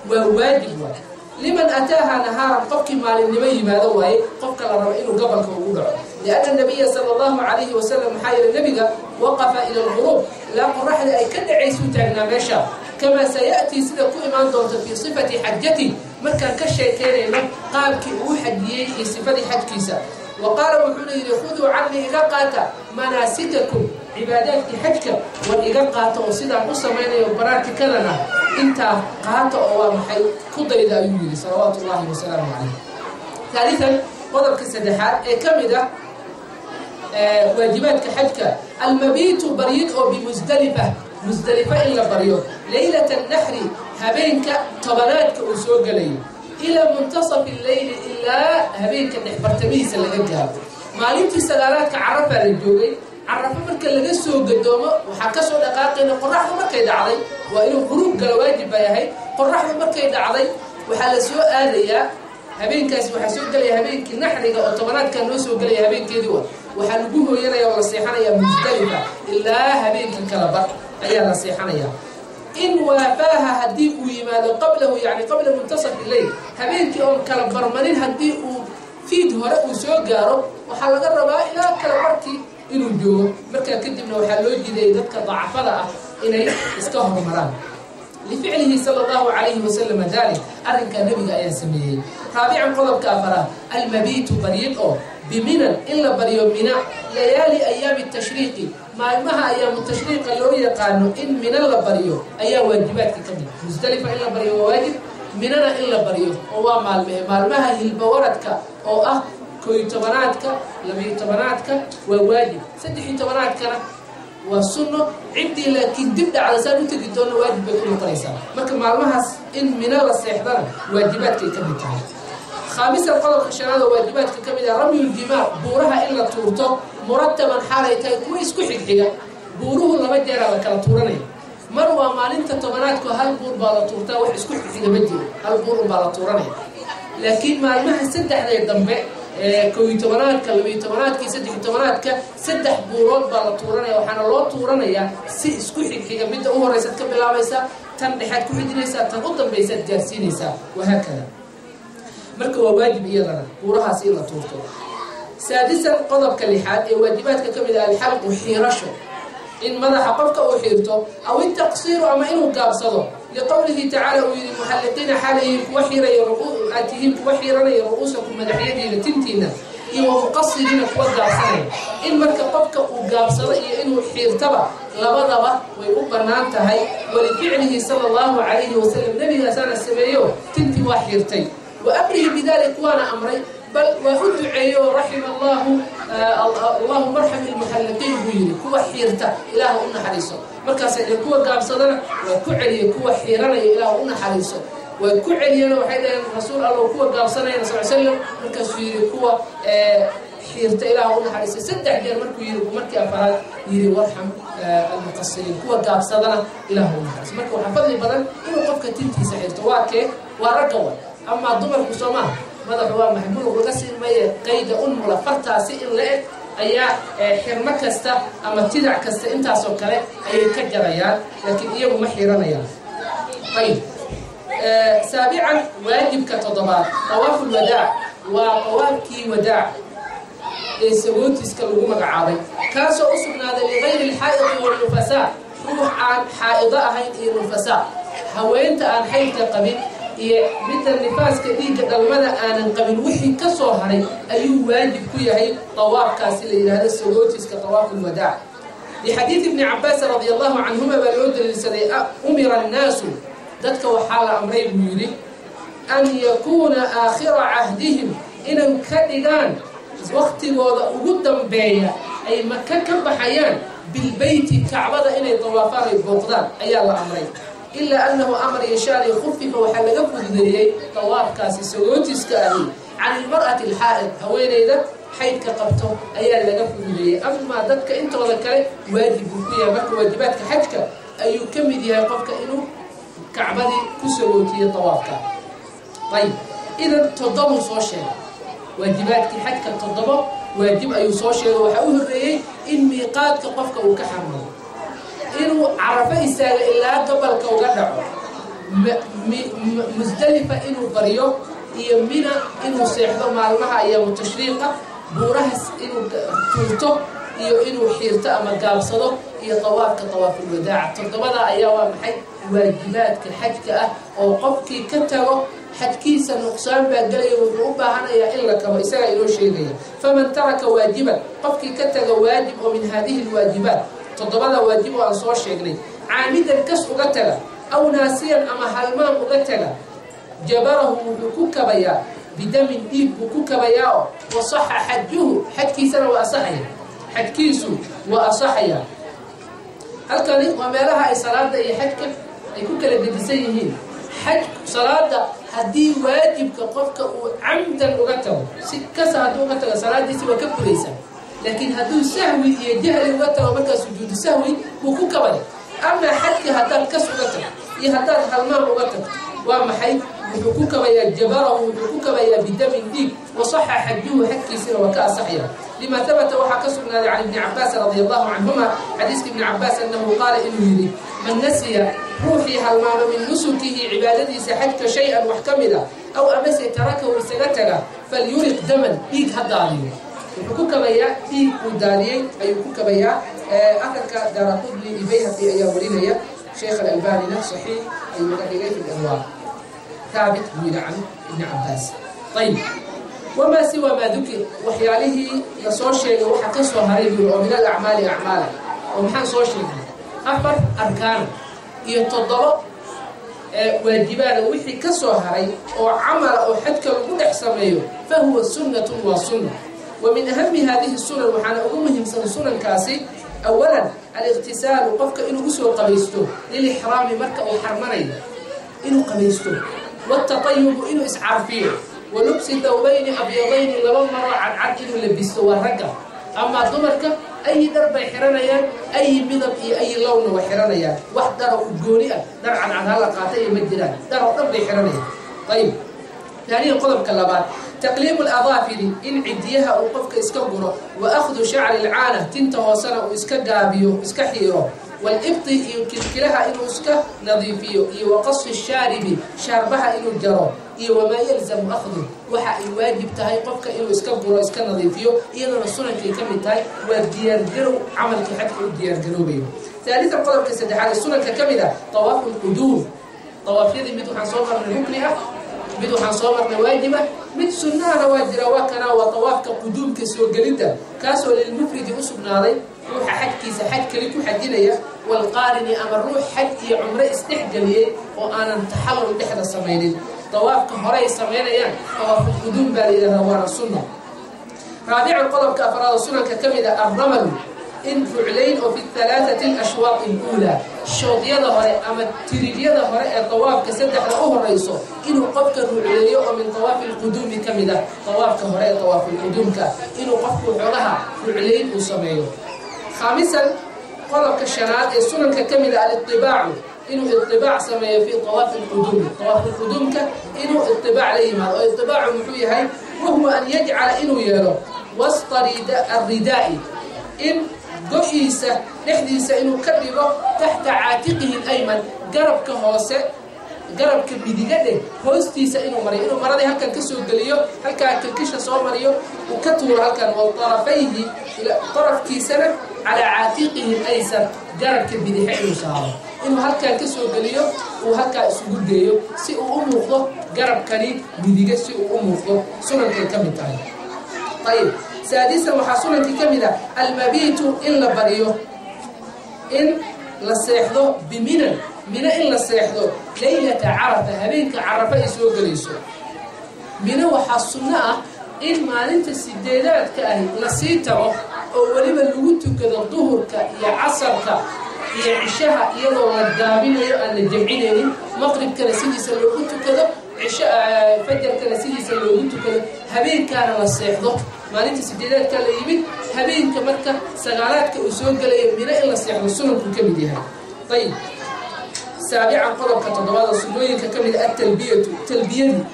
waa waajib. Waay liman ataaha nahaaran, qofkii maalinnimo yimaado waaye qofka la rabo inuu gobolka ugu dhaco. Lianna nabiya sala allahu calayhi wasalam, maxaa yeele nebiga, waqafa ila alghuruub, ilaa qoraxda ay ka dhacaysuu taagnaa meesha, kamaa saya'tii, sida ku imaan doonta, fii sifati xajati, markaan ka sheekaynayno qaabkii uu xajiyey iyo sifadii xajkiisa. Wa qaala, wuxuuna yidhi: "Khuduu cannii, iga qaata, manaasikakum, cibaadaadkii xajka war iga qaata, oo sidaan u samaynayo baraatikadana intaa qaata, oo waa maxay, ku dayda," ayuu yidhi salawaatu ullahi wasalaamu calayh. Taalitan, qodobka saddexaad ee ka mid ah waajibaadka xajka, almabiitu, baryid oo bimusdalifa, musdalifa in la baryo, leylata naxri, habeenka tobanaadka uu soo gelayo, ilaa muntasafi leyli, ilaa habeenka dhexbartamihiisa laga gaaro. Maalintii sagaalaadka Carafaa la joogay. Carafo marka laga soo gadoomo, waxaa kasoo dhaqaaqayna qoraxdu markay dhacday. Waa inuu quruub galo waajib bay ahayd. Qoraxdu markay dhacday waxaa la soo aadayaa habeenkaasi, waxaa soo gelaya habeenkii naxriga oo tobanaadkaa noo soo gelaya habeenkeedii. Wa waxaa lagu hooyanaya oo la seexanaya Musdalifa ilaa habeenkii kala bar ayaa la seexanaya. In waafaaha, haddii uu yimaado, qablahu, yani qabla muntasafi leyl, habeenkii oon kala barmarin haddii uu fiid hore uu soo gaaro, waxaa laga rabaa ilaa kala barkii inuu joogo. Markaa kadibna waxaa loo jiidayay dadka dacafada ah inay iska hormaraan, lificlihi sala allahu calayhi wasalama dalik, arrinkaa nebiga ayaa sameeyey. Raabican, qodobka afaraad, almabiitu, baryid oo biminan, in la baryo Mina, layaali ayaami tashriiqi, maalmaha ayaamu tashriiqa loo yaqaano in Mina la baryo ayaa waajibaadka ka mid. Musdalifa in la baryo waa waajib, Minana in la baryo oo waa maalmehe, maalmaha hilbawaradka oo ah 11-aadka, 12-aadka waa waajib, 13-aadkana waa sunno. Ciddii laakiin dib dhacda, saan u tegi doona, waajib bay ku noqonaysaa. Marka maalmahaas in Mino la seexdana waajibaadkay ka mid tahay. Khaamisan, qodobka shanaad oo waajibaadka ka mid ah, ramyuljimaar, buuraha in la tuurto, murataban, xaalay tahay kuwa isku xigxiga. Buuruhu laba jeeraa la kala tuuranaya. Mar waa maalinta tobanaadku, hal buur baa la tuurtaa, wax isku xigxiga ma jiro, hal buur unbaa la tuuranaya. Laakiin maalmaha saddexdee dambe ee 11-aadka, 12-aadka iyo 13-aadka, saddex buurood baa la tuuranaya. Waxaana loo tuuranayaa si isku xigxiga: midda u horeysaad ka bilaabaysaa, tan dhexaad ku xijinaysaa, tan u dambaysaad gaarsiinaysaa, wahaakada. Marka waa waajib iyadana buurahaas in la tuurto. Saadisan, qodobka lixaad ee waajibaadka ka mid ah, alxalqu, xiirasho, in madaxa qofka uu xiirto, aw intaqsiiru, ama inuu gaabsado, liqowlihi tacaala uu yihi: "Muxalliqiina, xaalayihiin kuwa xiiraya, aad tihiin kuwa xiiranaya, ru'uusakum, madaxyadiina, tintiina, iyo wamuqasiriina, kuwa gaabsanaya." In marka qofka uu gaabsado iyo inuu xiirtaba labadaba way u bannaan tahay. Walificlihi sala allahu calayhi wasalam, nebigaasaana sameeyo, tintii waa xiirtay, wa amrihi bidalik, waana amray, bal waa u duceeyo: "Raxima allahu, allahuma arxam ilmuxalliqiin," buu yidhi, kuwa xiirta Ilaah u naxariiso. Markaasay dheen kuwa gaabsadana waa ku celiyey: "Kuwa xiiranaya Ilaah u naxariiso." Way ku celiyeen, waxay dhaheen: "Rasuul Allow, kuwa gaabsanayana?" Sal slam. Markaasuu yidhi: "Kuwa xiirta Ilaah u naxariiso." Saddex jeer markuu yidhi, buu markii afaraad yidhi: "Warxam almuqasiriin, kuwa gaabsadana Ilaah u naxariiso." Marka waxaa fadli badan inuu qofka tintiisa xirto. Waa kee? Waa ragga wa. Amaa dumarku soo maaha, madaxu waa maxay? Muluq laga siin maye, qayda unmula, fartaasi in la eg ayaa xirmo kasta ama tidac kasta intaasoo kale ayay ka jarayaan, laakiin iyagu ma xiranayaan. Ayib. Saabican, waajibka toddobaad, dawaafu lwadaac, waa dawaafkii wadaac ee sagootiska lagu magacaabay, kaasoo u sugnaaday ligayri alxaa'idi walnufasaa, ruux aan xaa'ido ahayn iyo nufasaa, haweenta aan xaydka qabin iyo midda nifaaska, dhiigga dhalmada aanan qabin, wixii ka soo haray ayuu waajib ku yahay dawaafkaasi la yidhaahdo sagootiska, dawaafulwadaac. Lixadiidi Ibni Cabaas radi allahu canhuma baa loo daliilsaday. "Umira annaasu," dadka waxaa la amray buu yidhi, "an yakuuna aakhira cahdihim," inay ka dhigaan waktigooda ugu dambeeya ay Maka ka baxayaan, "bilbeyti," Kacbada inay dawaafaan ay booqdaan ayaa la amray. Ilaa annahu, amar yashaani, khufifa, waxaa laga fududeeyey dawaafkaasi sagootiska ahi. Can ilmar'ati alxaa'id, haweeneyda xaydka qabto ayaa laga fududeeyey. Amaa dadka intooda kale waajib buu ku yahay. Marka waajibaadka xajka ayuu ka mid yahay qofka inuu kacbadii ku sagootiyo tawaafka. Ayib, idan 7 soo sheegay waajibaadkii xajka, 7 waajib ayuu soo sheegay. Waxaa u horreeyey in miiqaadka qofka uu ka xarmado, inuu Carafo istaago ilaa gobolka uga dhaco, Musdalifa inuu baryo, iyo Mina inuu seexdo maalmaha ayaamu tashriiqa, buurahas inuu tuurto iyo inuu xiirto ama gaabsado, iyo tawaafka tawaafulwadaaca. 7 ayaa waa maxay waajibaadka xajka ah oo qofkii ka tago xajkiisa nuqsaan baa gelaya, wuxuu u baahanayaa in la kabo, isagaa inoo sheegaya. Faman taraka waajiban, qofkii ka taga waajib oo min haadihi alwaajibaat, 7 waajib oo aan soo sheegnay, caamidan kas uga taga, aw naasiyan ama halmaam uga taga, jabarahu wuxuu ku kabayaa bidamin, dhiig buu ku kabayaa oo wasaxa xajuhu, xajkiisana waa asaxaya, xajkiisu waa asaxaya. Halkani waa meelaha ay salaada iyo xajka ay ku kala gedisan yihiin. Xaj salaada haddii waajibka qofka uu camdan uga tago, si kasa hadduu uga tago, salaadiisi waa ka furaysaa. Laakiin hadduu sahwi iyo jahli uga tago, markaa sujuudu sahwi wuu ku kabaya. Amaa xajka haddaad kas uga tagto iyo haddaad halmaam uga tagto, waa maxay? Wuxuu ku kabayaa, jabarahu wuxuu ku kabayaa bidamin, dhiig, wasaxa xajuhu, xajkiisina waa ka asaxaya. Lima habata, waxaa ka sugnaaday can Ibni Cabaas radia allahu canhuma, xadiiska Ibni Cabaas, annahu qaala, inuu yidhi: man nasiya, ruuxii halmaama, min nusukihi, cibaadadiisa xajka, shay-an wax ka mid a, aw amase tarakahu, isaga taga, falyuriq daman, dhiig ha daadiyo. Wuxuu ku kabayaa dhiig uu daadiyey ayuu ku kabayaa. Aharka Daaraqudni iyo Bayhaqi ayaa warinaya, Sheekh Alalbanina saxiix ayuu ka dhigay fi lanwaar, thaabit buu yidhi can Ibni Cabaas. Ayib, wamaa siwa maa dukir, waxyaalihii lasoo sheegay waxa ka soo haray buu oo min alacmaali, acmaala oo maxaan soo sheegnay? 4 arkaana iyo 7 waajibaada. Wixii ka soo haray oo camala oo xajka lagu dhex sameeyo, fa huwa sunnatun, waa sunna. Wa min ahami haadihi sunan, waxaana ugu muhiimsan sunankaasi, awalan aliqtisaalu, qofka inuu usoo qabaysto, lilixraami, marka uu xarmanayo inuu qabaysto, watatayubu, inuu iscarfiyo, wa lubsi thawbayni abyadayni, 2 maro cadcad inuu labisto, waa ragga. Amaa dumarka ayi dhar bay xiranayaan, ayi midab iyo ayi lowna way xiranayaan. Wax dharo udgooni ah, dhar cadcad hala qaata iyo ma jiraan, dhar oo dhan bay xiranayaan. Ayib, taaniyan, qodobka labaad, taqliimu aladaafiri, in cidiyaha uu qofka iska guro, wa akhdu shacri alcaana, tinta hoosena uu iska gaabiyo, iska xiiro, walibti, iyo kilkilaha inuu iska nadiifiyo, iyo wa qasi shaaribi, shaarbaha inuu jaro, iyo wamaa yalzamu akhdu, waxa ay waajib tahay qofka inuu iska guro, iska nadiifiyo, iyadana sunankay ka mid tahay, waa diyaargarow camalkii xajka u diyaargaroobayo. Haalisan, qodobka saddexaad ee sunanka ka mid ah, tawaafu lquduum. Tawaafyadii mid waxaan soo marnay rukni ah, mid waxaan soo marnay waajib ah, mid sunnahana waa jira. Waa kanaa, waa tawaafka quduumka, soo gelinta, kaasoo lilmufridi u sugnaaday, ruuxa xajkiisa xaj keli ku xajinaya, walqaarini, ama ruux xaj iyo cumro isdhexgeliyey oo aanan taxallul dhexda samaynin. Tawaafka horey samaynayaan tawaafulquduum baa la yidhahdaa, waana sunna. Raabican, qodobka afraad oo sunanka ka mid ah, arramalu, in ruclayn oo fi halaathati alashwaaq aluulaa, shoodyada hore ama tiribyada hore ee tawaafka saddexda u horeyso inuu qofka rucleeyo, oo min tawaafi alquduumi ka mid ah, tawaafka hore ee tawaafulquduumka inuu qofku xoogaha ruclayn uu sameeyo. Khaamisan, qodobka shanaad ee sunanka ka mid ah, alitibaacu, inuu itibaac sameeyo fii tawaafi alquduumi, tawaafulquduumka inuu itibaac la yimaado. Oo itibaacu muxuu yahay? Wahuwa an yajcala, inuu yeelo, wasta alridaa'i, in go-iisa dhexdiisa inuu ka dhigo, taxta caatiqihi alayman, garabka hoose, garabka midiga dheh hoostiisa inuu mariyo, inuu maradii halkan ka soo geliyo, halkaa kilkisha soo mariyo, uu ka tuuro halkan, wa tarafayhi, tarafkiisana, calaa caatiqihi alaysar, garabka bidixe inuu saaro, inuu halkan ka soo geliyo, uu halkaa isugu geeyo si uu u muuqdo garabkani midiga, si uu u muuqdo, sunankay ka mid tahay. Ayib, saadisan, waxaa sunankii ka mid ah almabiitu, in la bariyo, in la seexdo, biminan, Mino in la seexdo, laylata Carafa, habeenka Carafa ay soo gelayso. Mino waxaa sunno ah in maalinta sideedaadka ahi lasii tago, oo weliba lagu tukado duhurka iyo casarka iyo cishaha iyadoo la gaabinayo, aan la jamcinaynin, maqribkana sidiisa loogu tukado. Cisho fajarkana sidiisa loogu tukado, habeenkaana la seexdo. Maalinta sideedaadka la yimid, habeenka marka sagaalaadka uu soo gelayo Mino in la seexdo sunanku ka mid yahay. Ayib. Saabican, qodobka toddobaad oo sunnooyinka ka mid ah, atalbiyatu, talbiyadii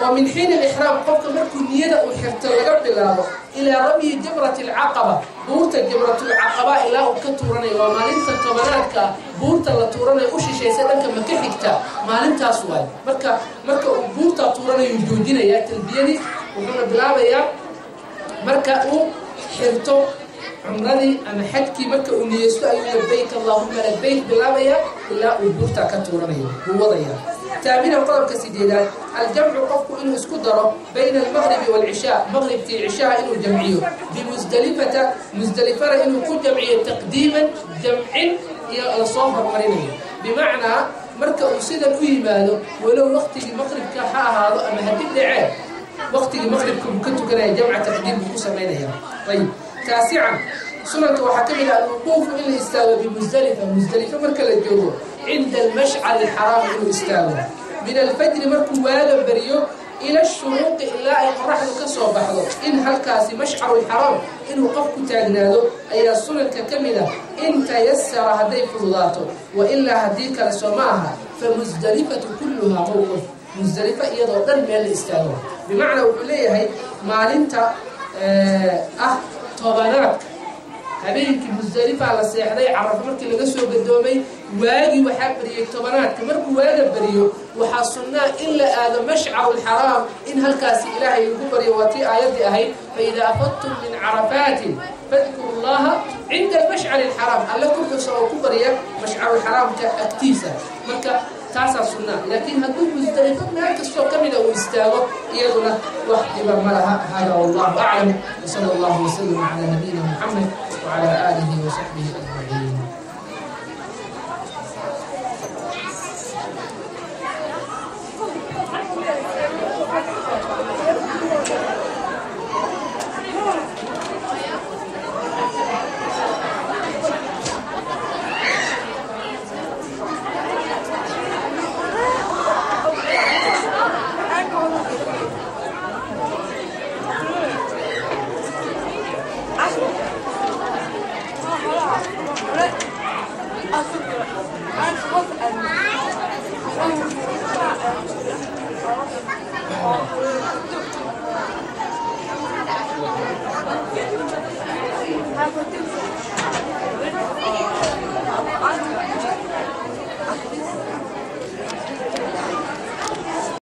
oo min xiin alixraam, qofka markuu niyada uu xirto laga bilaabo, ilaa ramyi jamrati alcaqaba, buurta jamratulcaqaba ilaa uu ka tuuranayo. Waa maalinta tobanaadka buurta la tuuranayo, u shishaysa dhanka Maka xigta, maalintaas waay. Marka uu buurtaa tuuranayo joojinayaa talbiyadii, wuxuuna bilaabayaa marka uu xirto cumradii ama xajkii. Marka uu niyeysto ayuu "Labayk allahuma labayk" bilaabayaa ilaa uu buurtaa ka tuuranayo, buu wadayaa. Taaminan, qodobka sideedaad, aljamcu, qofku inuu isku daro bayna almaqribi waalcishaa, maqribkii cishaha inuu jamciyo, bimusdelifata, Musdelifana inuu ku jamciyo, taqdiiman, jamcin iyo lasoo hormarinayo. Bimacnaa, marka uu sidan u yimaado, walow waqtigii maqribka ha ahaado ama hadib dhacee, waqtigii maqribka buu ka tukanaya, jamca taqdiim buu ku samaynaya. Ayib. Taasican, sunanka waxaa ka mid ah alwuquufu, in la istaago, bimusdalifa, Musdalifa marka la joogo, cinda almashcari alxaraam inuu istaago, min alfajri, markuu waaga beriyo, ila shuruuqi, ilaa ay qoraxdu ka soo baxdo, in halkaasi mashcarulxaraam inuu qofku taagnaado ayaa sunanka ka mid ah, in tayasara, hadday fududaato. Wa ilaa, haddii kale soo ma aha, famusdelifatu kulluhaa mowqif, Musdalifa iyadoo dhan meel la istaago. Bimacnaa, wuxuu leeyahay maalinta ah tobanaadka, habeenkii Musdalifaa la seexday Carafo markii laga soo gadoomay. Waagii waxaa beriyey tobanaadka. Markuu waaga beriyo, waxaa sunnaa in la aado mashcarulxaraam, in halkaasi Ilaahay lagu baryo. Waa tii aayaddii ahayd: "Faidaa afadtum min carafaatin fadkuru llaha cinda almashcari alxaraam." Alle ku xusa oo ku barya mashcarulxaraamka agtiisa. Marka taasaa sunnaa, laakiin hadduu Musdalifo meel kastoo ka mida uu istaago, iyaduna wax dhiba ma laha. Hada wallahu aclam, wsala allahu wasalam calaa nabiyina Muxamed wcala aalihi wasaxbihi ajmaciin.